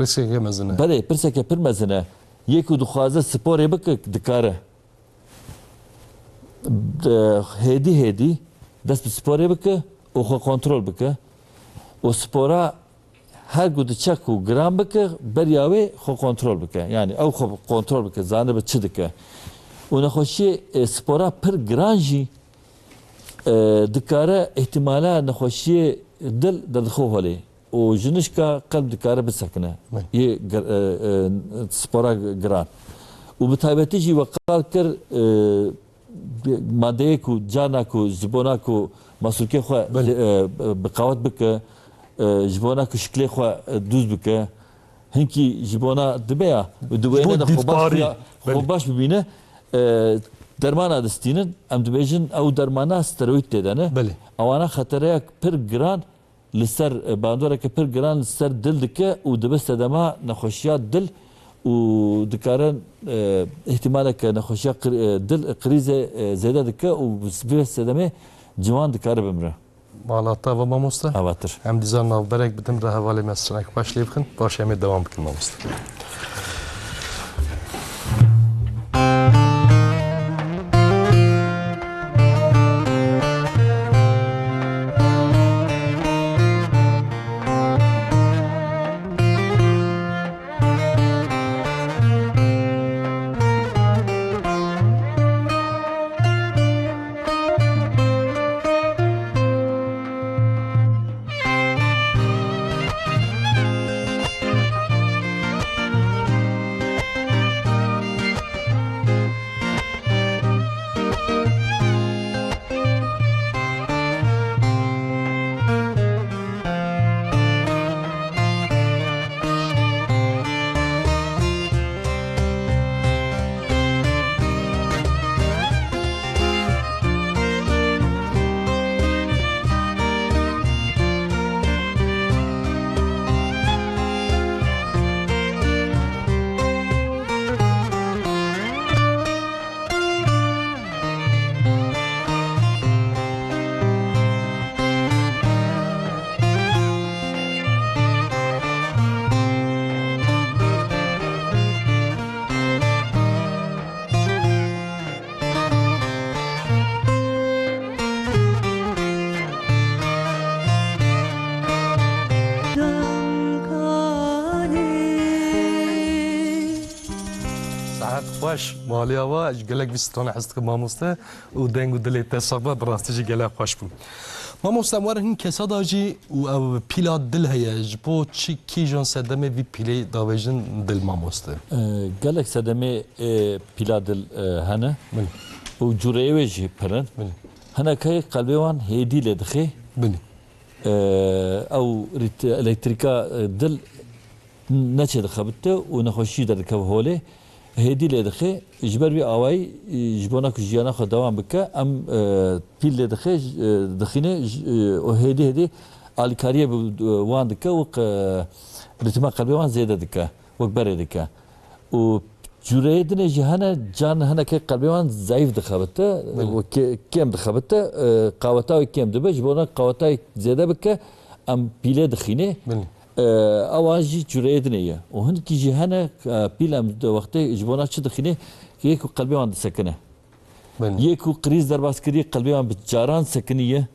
Riskeke mezin e. Belê, pirseke pir mezin e. Yê ku dixwaze sporê bike, dikare. De, hêdî hêdî dest bi sporê bike û xwe kontrol bike. Û spora her ku diçe ku giran bike, beriya wê xwe kontrol bike. Yani ew xwe kontrol bike, zanibe çi dike. Û nexweşiyê, e, spora pir giran jî, e, dikare îhtimala nexweşiyê dil derdixwe holê. û jinişka qelb dikare bisekine. Belê. Yê gir-, e, e, spora giran. Û bi taybetî jî we qal kir, e, madeyê ku, carna ku, ji bona ku masûlkê xwe, Belê. e, bi qawet bike, e, ji bona ku şiklê xwe, e, dûz bike, hinkî ji bona dibe ya, di Ji bo wêne de xwe baş dîtbarî. ya, xwe Belê. baş bibîne, e, dermana distînin, em dibêjin ew dermana steroîd tê de ne. Belê. Ewana xetereyek pir giran li ser, e, bandoreke pir giran li ser dil dike û dibe sedema nexweşiya dil û dikare, e, îhtimaleke nexweşiya qir-, e, dil, e, krîzê, e, zêde dike û bi vê sedemê ciwan dikare bimire. Mala te ve mamoste. Avatir. Em dîsa navberek bidin re hevalê me, straneke xweş lê bixin. Paşê em ê dewam bikin mamoste. Saet xweş, maliya we, ji gelek vî strana hez dikim mamoste û deng û dilê te sax be, bi rastî jî gelek xweş bû. Mamoste, em werin hin kesa da jî û ev pîla dil heye, ji bo çi kîjan sedemê vî pîlê davêjin dil mamoste? E, gelek sedemê, e, pîla dil, e, hene. Belê. Û cûreyê wê jî pir in. Belê. Hinek heye qelbê wan hêdî lê dixê. Belê. e, ew rît-, elektrîka, e, dil neçê dixebite û nexweşî derdikeve holê. Hêdî lê dixe. Ji ber wî awayî, e, ji bona ku jiyana xwe dewam bike, em, e, pîl lê dixe, e, dixîne, j-, e, û hêdî hêdî alîkariyê bi, e, wan dike û qe-, ritma qelbê wan zêde dike, wek berê dike. Û cûreyê dinê jî hene, can hinekê qelbê wan zayîf dixebite, Belê. û kê-, kêm dixebite, e, qaweta wê kêm dibe, ji bona qaweta wê zêde bike, em pîlê dixînê. Belê. E, ewa jî cûreyê dinê ye. Û hinkî jî hene, e, pîl em di wextê ji bona çi dixînê, yê ku qelbê wan disekine. Belê. Yê ku krîz derbas kiriye, qelbê wan bi caran sekiniye.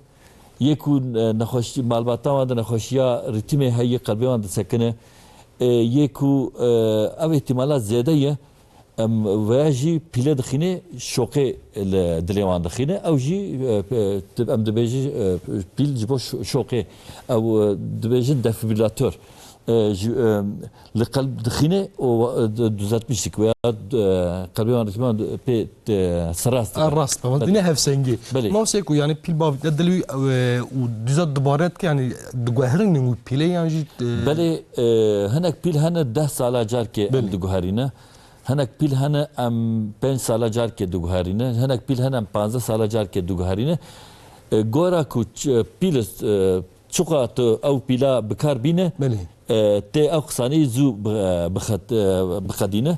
Yê ku, e, nexweşî-, malbata wan de nexweşiya rîtimê heye, qelbê wan disekine. E, yê ku, e, ev îhtimala zêde ye, em veya jî pîle dixîne, şoqê li dilê wan dixîne. Ew jî, e, e, em dibêjin, e, pîl ji bo şo-, şoqê. Ew, e, dibêjin defibrilator. E, ji, e, li qelb dixîne û, e, d-, düzeltmiş dike veya, e, qelbê wan dixîne pê, e, serast dike. A, rast be. Belê. Dîne hevsengî. Belê. Mawsê ku, yani, pîl bavîte dilî, e, û dîza dubare dike, yani, diguherînin wî pîlê yan jî, e, Belê, e, hinek pîl hene deh sala carkê em Belê. diguherîne. Hinek pîl hene em pênc sala carkê diguherîne. Hinek pîl hene em panzdeh sala carkê diguherîne. E, gora ku ç-, pîl, e, çiqa tu ew pîla bi kar bîne, Belê. e, tê ew qisanî zû bi, e, bixet-, e, biqedîne.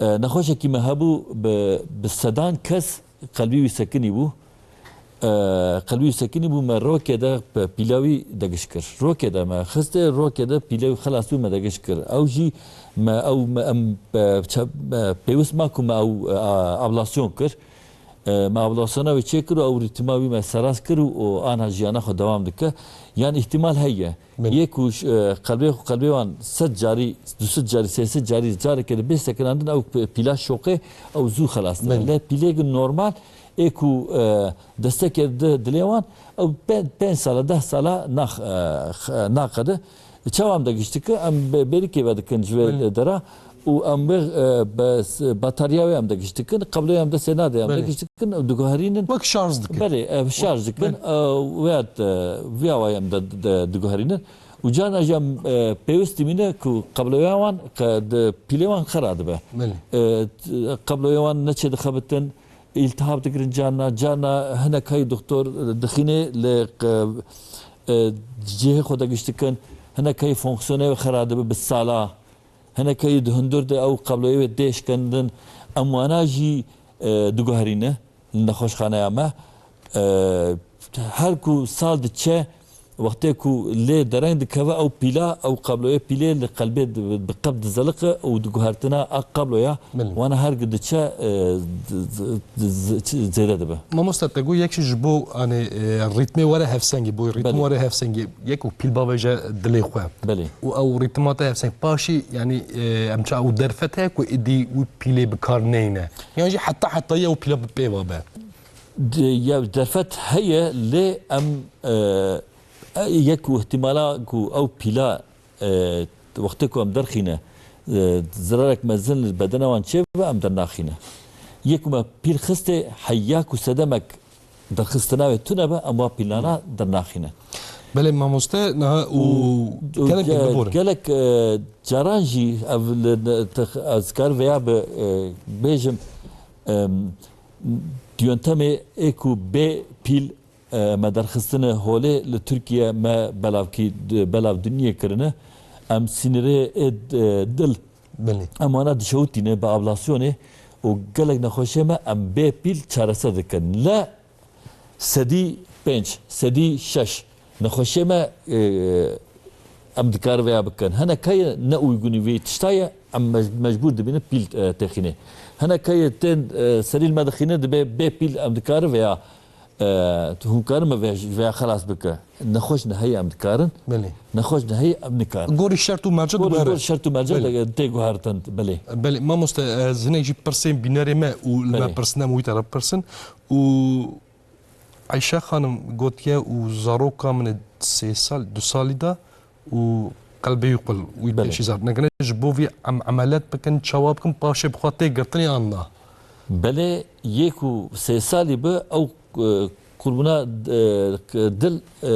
E, nexweşekî me hebû bi, bi sedan kes qelbî wî sekinî bû. E, qelbî wî sekinî bû, me rokê de pe-, pîla wî degiş kir. Rokê de me xistê, rokê de pîle wî xelas bû, me degiş kir. Ew jî me ew, me, em, e, çe-, e, pêwist ma ku me ew, e, a-, ablasyon kir. E, me ablasyona wê çêkir û ew rîtima wî me serast kir û, û ana jiyana xwe dewam dike. Yan îhtimal heye. Belê. Yê ku ş-, e, qelbê, qelbê wan sed carî, du sed carî, sê sed carî, careke de bê sekinandin, ew p-, pîla şoqê, ew zû xelas dibe. Belê. Lê pîlêk normal, ê ku, e, destekê di dilê wan, ew pe-, pênc sala, deh sala nax-, e, x-, e, naqede. Çawa em de gişt dike, em be-, bêrîkê vedikin ji vê Belê. dera û em wê, e, bes-, batarya wê em de gişt dikin, qebloya em destê nade, em de Belê. gişt dikin, ew diguherînin. Wek şarj dikin. Belê, ev şarj dikin, Belê. e, wê, e, vî awayî em de, de diguherînin. Û carna jî em, e, pêwist dimîne ku qebloya wan, qe-, di pîlê wan xera dibe. Belê. E, t-, qebloya wan neçê dixebitin, îltihab digirin carna, carna hinek heyî doktor dixîne li qe-, e, cihê xwe de giş dikin, hinek heyî fonksiyonê wê xera dibe bi sala, hinek heyî di hundir de ew qebloyê wê tê şikendin. Em wana jî, e, diguherîne li nexweşxaneya me. E, her ku sal diçe, wextê ku lê dereng dikeve ew pîla, ew qebloyê pîlê li qelbê di-, bi qeb dizeliqe û di guhertina a qebloya Belê. wana her gi diçe, e, di-, di-, di-, zi-, çi-, zêde dibe. Mamoste, te got yek jî ji bo, hani, e, rîtmê were hevsengî, bo rîtm Belê. were hevsengî, yek û pîl bavêje dilê xwe. Belê. Û ew rîtima te hevseng. Paşî, yani, e, em ça û derfet heye ku êdî wî pîlê bi kar neyne. Yan jî heta hetayî ew pîla bi pê ve be. Di-, ya derfet heye, lê em, e, e, yek û ihtimala ku ew pîla, e, wextê ku em derxîne, e, zirarek mezin li bedena wan çêbibe, em dernaxîne. Yê ku me pîl xistê, heya ku sedemek derxistina wê tune be, em wa pîlana dernaxîne. Belê mamoste, niha û Û, û gelek ge-, biborin. gelek, e, caran jî ev li ne-, tex-, ez kar veya bi, e, bêjim, em, yöntemê ê ku bê pîl, e, me derxistine holê li Tirkiye me belavkî, belav diniyê kirine. Em sînirê ê, e, dil Belê. em wana dişewitîne bi ablasyonê û gelek nexweşê me em bê pîl çareser dikin. Le sedî pênc, sedî şeş nexweşê me, e, em dikar veya bikin. Hinek heye ne uygunî vê tişta ye, em mec-, mecbûr dibînin pîl, e, têxînê. Hinek heye tên, e, serî li me dixîne, dibê bê pîl em dikar veya, e, tu hûn karin me veya, veya xelas bike. Nexweş ne heye em dikarin. Belê. Nexweş ne heye em nikarin. Gorî şert û mercan Gorî, diguhere. gorî şert û mercan Belê. de tê guhertin. Belê. Belê, mamoste, ez hinek jî pirsên bînerê me û li me Belê. pirsin, em wî te re pirsin. Û Ayşe Xanim gotiye û zaroka min ê sê sal, du salî de û qelbê wî qul, wî Belê. pêşî zar. Nekene ji bo vî em emeliyat bikin, çawa bikin, paşê bi xwe tê girtinê an na? Belê, yê ku sê salî bi, ew, e, qurbûna, e, dil, e,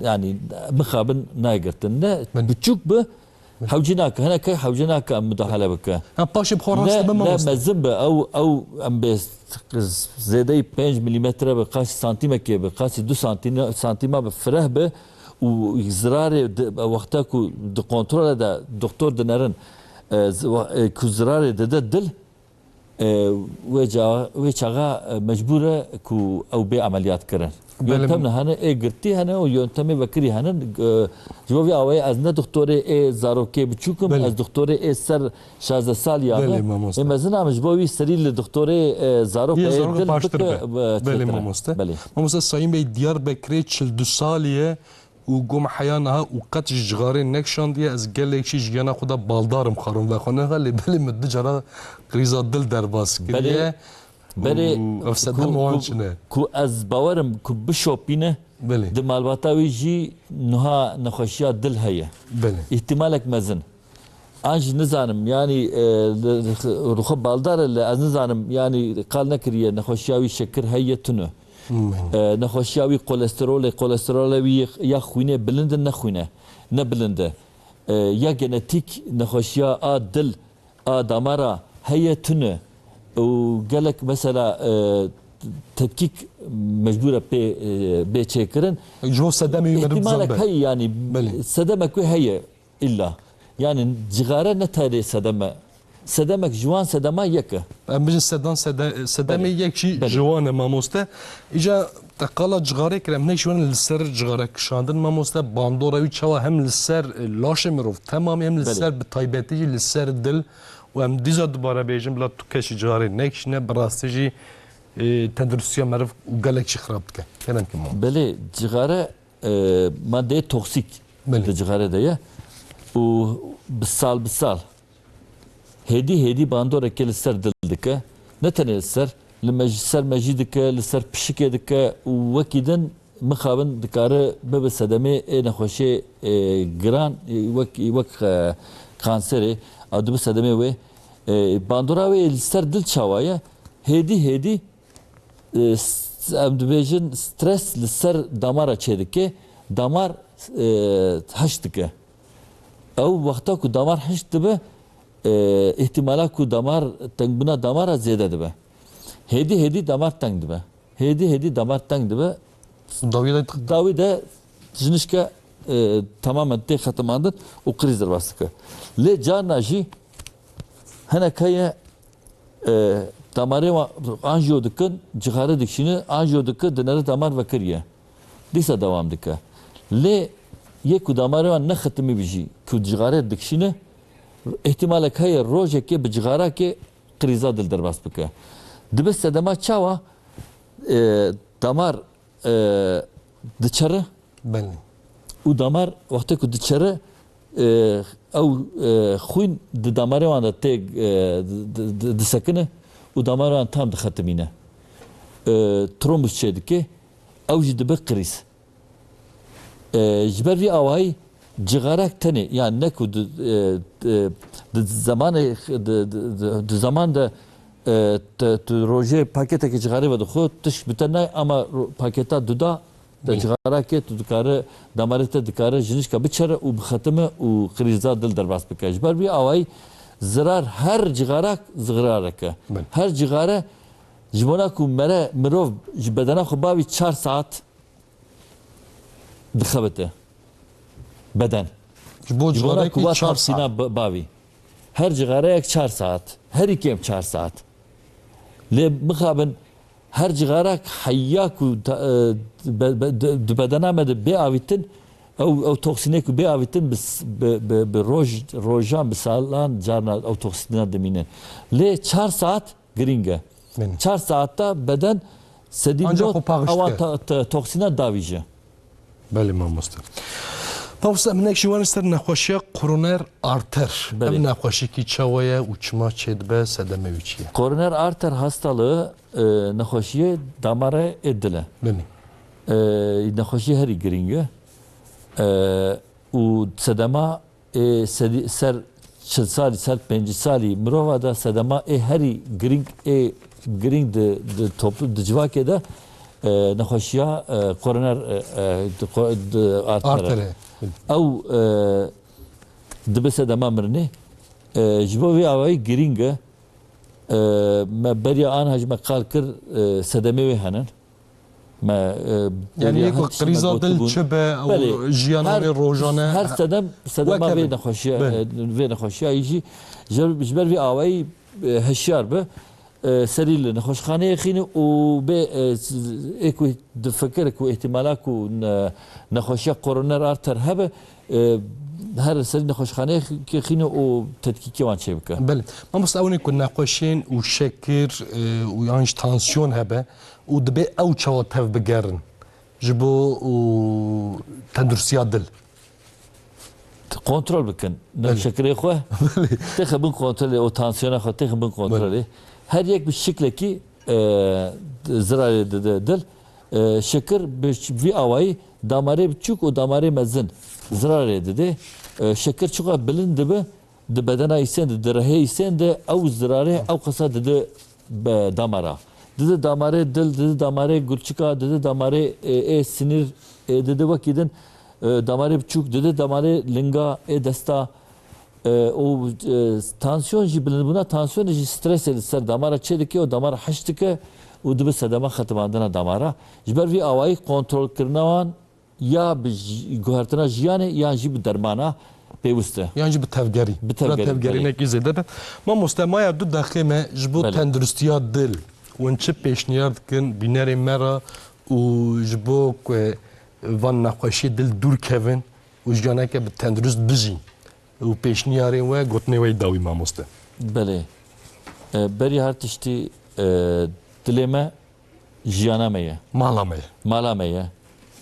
yanî mixabin nayê girtin. Ne Belê. Biçûk bi, Belê. Hewce nake. Hinekê hewce nake em mudahale bike. Ha, paşê bi xwe rast Ne, dibe ne mamoste. Mezin be, ew, ew em bê zêdeyî pênc milîmetre be, qasî santîmekê be, qasî du santîne-, santîma be, fireh be û zirarê di, wexta ku di kontrole de doktor dinerin, e, zi-, wa-, e, ku zirarê dide dil, e, wê ca-, wê çaxa, e, mecbûr e ku ew bê emeliyat kirin. Belê. Yöntemle hene, ê girtî hene û yöntemê vekirî hene. E, ji bo vê awayê ez ne doktorê ê zarokê biçûk im, Belê. Ez doktorê ê ser şazdeh salî ya Belê, me. Mamoste. Ê mezin am ji bo wî serî li doktorê, e, zarok Yê e, zarok dil baştir bike, be. E, Belê, çêtir e. Mamoste. Belê. Mamoste Sayîn Bey, Diyarbekirê çil du salî ye û gom heya niha û qet ji cixarê nekişandiye. Ez gelek jî jiyana xwe de baldar im, xarim vexwe nexe, lê belê min du cara krîza dil derbas kiriye. Belê, belê, Û ev sedem ku, wan ku, çi ne? Ku ez bawerim ku bişopîne, Belê. Di malbata wî jî niha nexweşiya dil heye. Belê. Îhtimalek mezin. An jî nizanim, yanî, e, li, li, li xwe baldar e, lê ez nizanim, yanî qal nekiriye, nexweşiya wî şekir heye tune. Hmm. E, nexweşiya wî kolesterolê, kolesterola wî ya xwînê bilind e, ne xwîne, ne bilind e. E, ya genetîk nexweşiya a dil, a damara heye tune û gelek mesela, e, tetkîk mecbûr e pê, e, bê çêkirin. Ji bo sedemê wî meriv Îhtimalek bizan be. Heye, yanî Belê. Sedemek wê heye. Îlla. Yanî cixare ne tenê sedem e. Sedemek ji wan sedema yek e. Em bijin sedan sede-, sedemê Belê. Yek jî Belê. Ji wan e mamoste. Îca te qala cixarê kir, em hinek ji wan li ser cixare kişandin mamoste. Bandora wî çawa hem li ser, e, laşê mirov temamê hem li Belê. Ser bi taybetî jî li ser dil û em dîsa dubare bêjin bila tu kesî cixarê nekişîne, bi rastî jî, e, tenduristiya meriv û gelek jî xirab dike. Kerem ke mamoste. Belê, cixare e, madeyê toksîk Belê. Di cixarê de ye û bi sal bi sal hêdî hêdî bandorekê li ser dil dike. Ne tenê li ser, li mej-, ser mejî dike, li ser pişikê dike û wekî din mixabin dikare bibe sedemê ê nexweşê, e, giran, e, wek, wek, e, kanserê, ew dibe sedemê wê. E, bandora wê li ser dil çawa ye? Hêdî hêdî e, s-, em dibêjin stres li ser damara çêdike, damar, e, hişk dike. Ew wexta ku damar hişk dibe, e, îhtimala ku damar, tengbûna damara zêde dibe. Hêdî hêdî damar teng dibe. Hêdî hêdî damar teng dibe. Dawî de Dawî de jinişke, e, tamamen tê xetimandin û krîz derbas dike. Lê carna jî hinek heye, e, damarê wan anjiyo dikin, cixare dikişîne, anjiyo dikin, dinere damar vekiriye. Dîsa dewam dike. Lê yê ku damarê wan nexetimî bi jî, ku cixare dikişîne, îhtimalek heye rojekê bi cixarakê krîza dil derbas bike. Dibe sedema çawa, e, damar, e, diçere, Belê. Û damar wextê ku diçere, e, ew, e, xwîn di damarê wan de tê, e, di, di, di, disekine û damarê wan tam dixetimîne. E, trombus çêdike, ew jî dibe krîz. E, ji ber vî awayî cixarek tenê, yani ne ku di, e, e, di zemanê, di, di, di, di zeman de, e, te, tu rojê paketekî cixarê vedixwe, tişt bi te nayê, ama ro-, paketa duda Te Belê. Cixarakê tu dikare, damarê te dikare jinişka biçere û bixetime û krîza dil derbas bike. Ji ber vî awayî zirar her cixarak zixrarek e. Belê. Her cixare ji bona ku mere mirov ji bedena xwe bavî çar saet dixebite. Beden. Ji bo Ji bona ku cixarekî va çar toksîna saet. Ba-, bavî. Her cixareyek çar saet. Herî kêm çar saet. Lê mixabin Her cixarak heya ku ta-, e, be-, be-, di, di bedena me de bê avîtin, ew, ew toksînê ku bê avîtin bi s-, bi, bi, bi roj, rojan, bi salan carna ew toksîna dimîne. Lê çar saet girîng e. Belê. Çar saeta beden sedî Ancak not o paqij awa dike. Ta-, ta-, toksîna davîje. Belê mamoste. Mamoste, em hinek jî werin ser nexweşiya koroner arter. Belê. Ev nexweşiyekî çawa ye û çima çêdibe, sedemê wî çi ye? Koroner arter hastalığı, e, nexweşiyê damarê ê dil e. Belê. E, nexweşiyê herî girîng e. E, û sedema ê sedî-, ser çil salî, ser pêncî salî mirova de sedema ê herî girîng, ê girîng di, di toplu, di civakê de, e, nexweşiya, e, koroner, e, e, di ko-, di artere. Artere. Ew, e, dibe sedema mirinê. E, ji bo vê awayî girîng e. E, me beriya anha ji me qal kir, e, sedemê wê henin. Me, e, Yani beriya yek her tiştê me krîza dil gotibûn. Çi be, ew Belê, jiyana her, wê rojane her sedem, sedema weke vê bin. Nexweşiya, Bin. E, vê nexweşiya yî jî ji, ji ber vê awayî, e, hişyar be. E, serî li nexweşxaneyê xîne û bê, e, s-, ê ku difikire ku îhtimala ku ne-, nexweşiya koroner arter hebe, e, her serî nexweşxaneyê xî-, xîne û tetkîkê wan çêbike. Belê. Mamoste, ew ne ku nexweşiyên û şekir, e, û yan jî tansiyon hebe û dibê ew çawa tev bigerin ji bo û tenduristiya dil? Kontrol bikin. Belê. Şekirê xwe Belê. Têxe bin kontrolê, o tansiyona xwe têxe bin kontrolê. Belê. Her yek bi şiklekî, e, zirarê dide dil. E, şekir bi ş-, vî awayî damarê biçûk û damarê mezin zirarê dide. E, şekir çiqa bilind dibe, di bedena îsên de, di rihê îsên de ew zirarê ew qasa dide be damara. Dide damarê dil, dide damarê gulçika, dide damarê, e, ê sinîr, e, dide wekî din, e, damarê biçûk, dide damarê linga, ê desta, e, û, e, tansiyon jî bilindbûna tansiyonê jî stresê li ser damara çêdike û damara heş dike û dibe sedema xetimandina damara. Ji ber vî awayî kontrolkirina wan ya bi j-, guhertina jiyanê yan jî bi dermana pêwist e. Yan jî bi tevgerî. Bi tevgerî, Bira tevgerî belê. Nekî zêde be. Mamoste, maya du deqê me ji bo Belê. Tenduristiya dil. Hûn çi pêşniyar dikin bînerê me re û ji bo ku van nexweşiyê dil dûr kevin û jiyaneke bi tendurist bijîn û pêşniyarên we gotinê we yî dawî mamoste? Belê. E, berî her tiştî, e, dilê me jiyana me ye. Mala me ye. Mala me ye.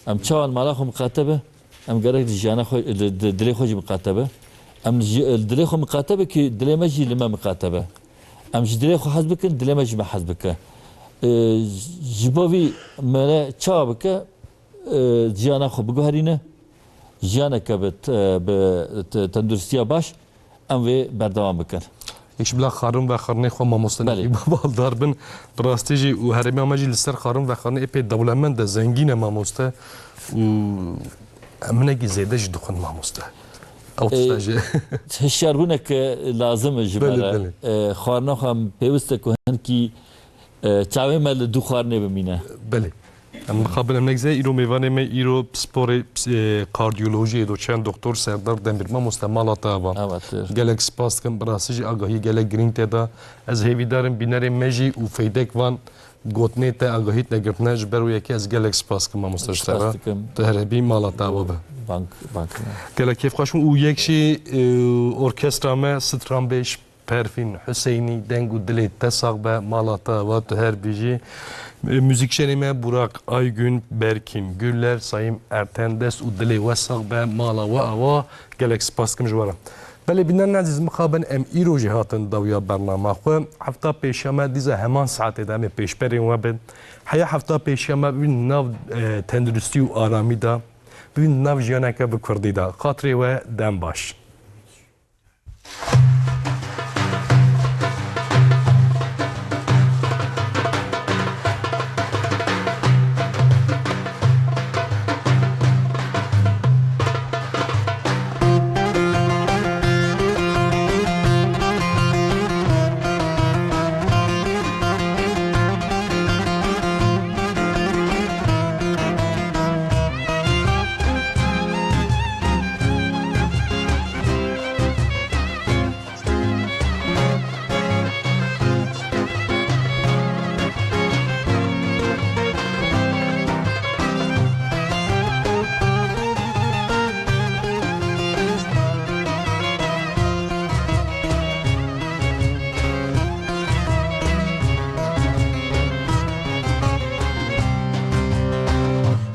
Em çawa li mala xwe miqate be, em gerek li jiyana xwe, li di-, dilê xwe jî miqate be. Em ji, li dilê xwe miqate be ki dilê me jî li me miqate be. Em ji dilê xwe hez bikin, dilê me ji me hez bike. E, ji bo vî mere çawa bike, e, jiyana xwe biguherîne, jiyaneke bi t-, bi t-, tenduristiya baş, em vê berdewam bikin. Yek ji bila xwarin vexwarinê xwe mamoste Belê. Nekî baldar bin. Bi rastî jî û herêma me jî li ser xwarin vexwarinê epey dewlemend e, zengîn e mamoste û em hinekî zêde jî dixwin mamoste. Ew tişta Ê, jî. Hişyarbûnek lazim e ji Belê, me re. Belê. Ê, xwarina xwe em pêwist e ku hinkî, e, çavê me li dû xwarinê bimîne. Belê. Em mixabin em nekze îro mêvanê me îro pisporê, e, kardiyolojiyê doçent doktor Serdar Demir. Mamoste mala te ava. Ava te. Gelek spas dikim, bi rastî jî agahî gelek girîng te da. Ez hêvîdar im bînerên me jî û feydek van gotinê te agahî te girtine. Ji ber wê yekê ez gelek spas dikim mamoste ji te Spas re. Dikim. Tu her hebî mala te ava be. Bank, bank. Gelek kêfxweş bûm û yek jî, e, orkestra me Stran Bêj Pervîn Huseynî, deng û dilê te sax be, mala te ava, tu her bijî. Muzîkjenê me Burak Aygün, Berkin Güller, Sayım Erten, dest û dilê we sax be, mala we ava, gelek spas dikim ji we re. Belê bînerên ezîz, mixabin em îro jî hatin dawiya bernama xwe. Hefta pêşiya me dîsa heman saetê de em ê pêşberên we bin. Heya hefta pêşiya me bibîn nav, e, tenduristî û aramî de, bibîn nav jiyaneke bi kurdî de. Xatirê we dem baş.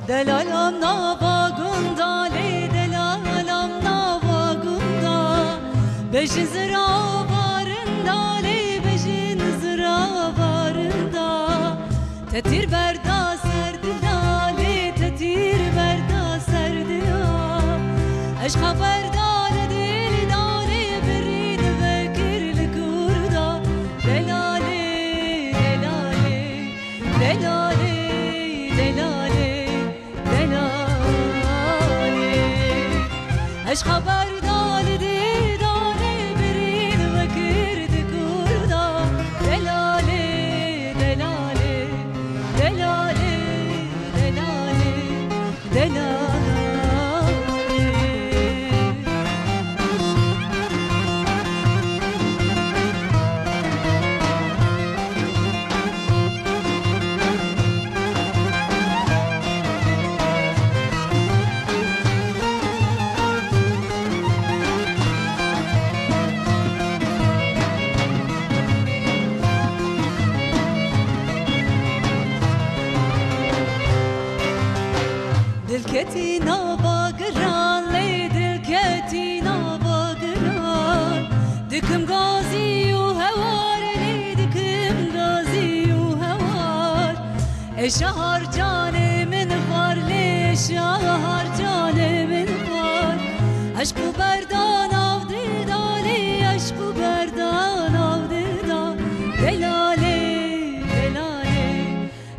Delalam nava gunda lê, delalam nava gunda. Bejin zira barinda lê, bejin zira barinda. Te tîr berda ser dila lê, te tîr berda ser dila. Eşqa berda li dil da lê, birî divekir li kurda. Delalê, delalê, delalê. Eşqa berdan didanê birîn vekir di kurda. Delalê, delalê, delalê, delalê, delalê. Dil ketî nava giran, lê dil ketî nava giran. Dikim gazî û hewar, lê dikim gazî û hewar. Ê şahar canê min xwar, lê şahar canê min xwar. Eşq û berdan av dida, lê eşq û berdan av dida. Delalê, delalê,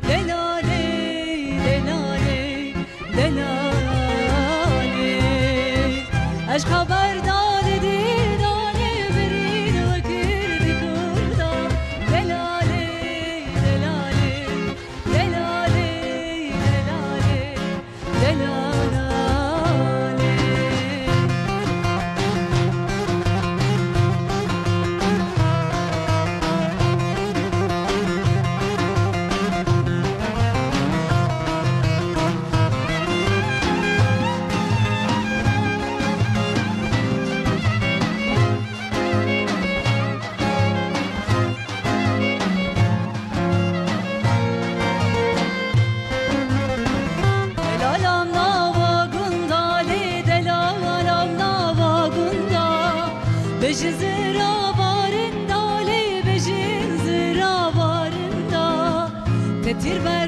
delalê, delalê, delalê. Eşqa berdan didanê birîn vekir di kurda. Delalê, delalê, delalê, delalê, delalê. Delalam nava gunda lê, delalam nava gunda. Bijin zira barinda lê, bijin zira barinda. Te tîr be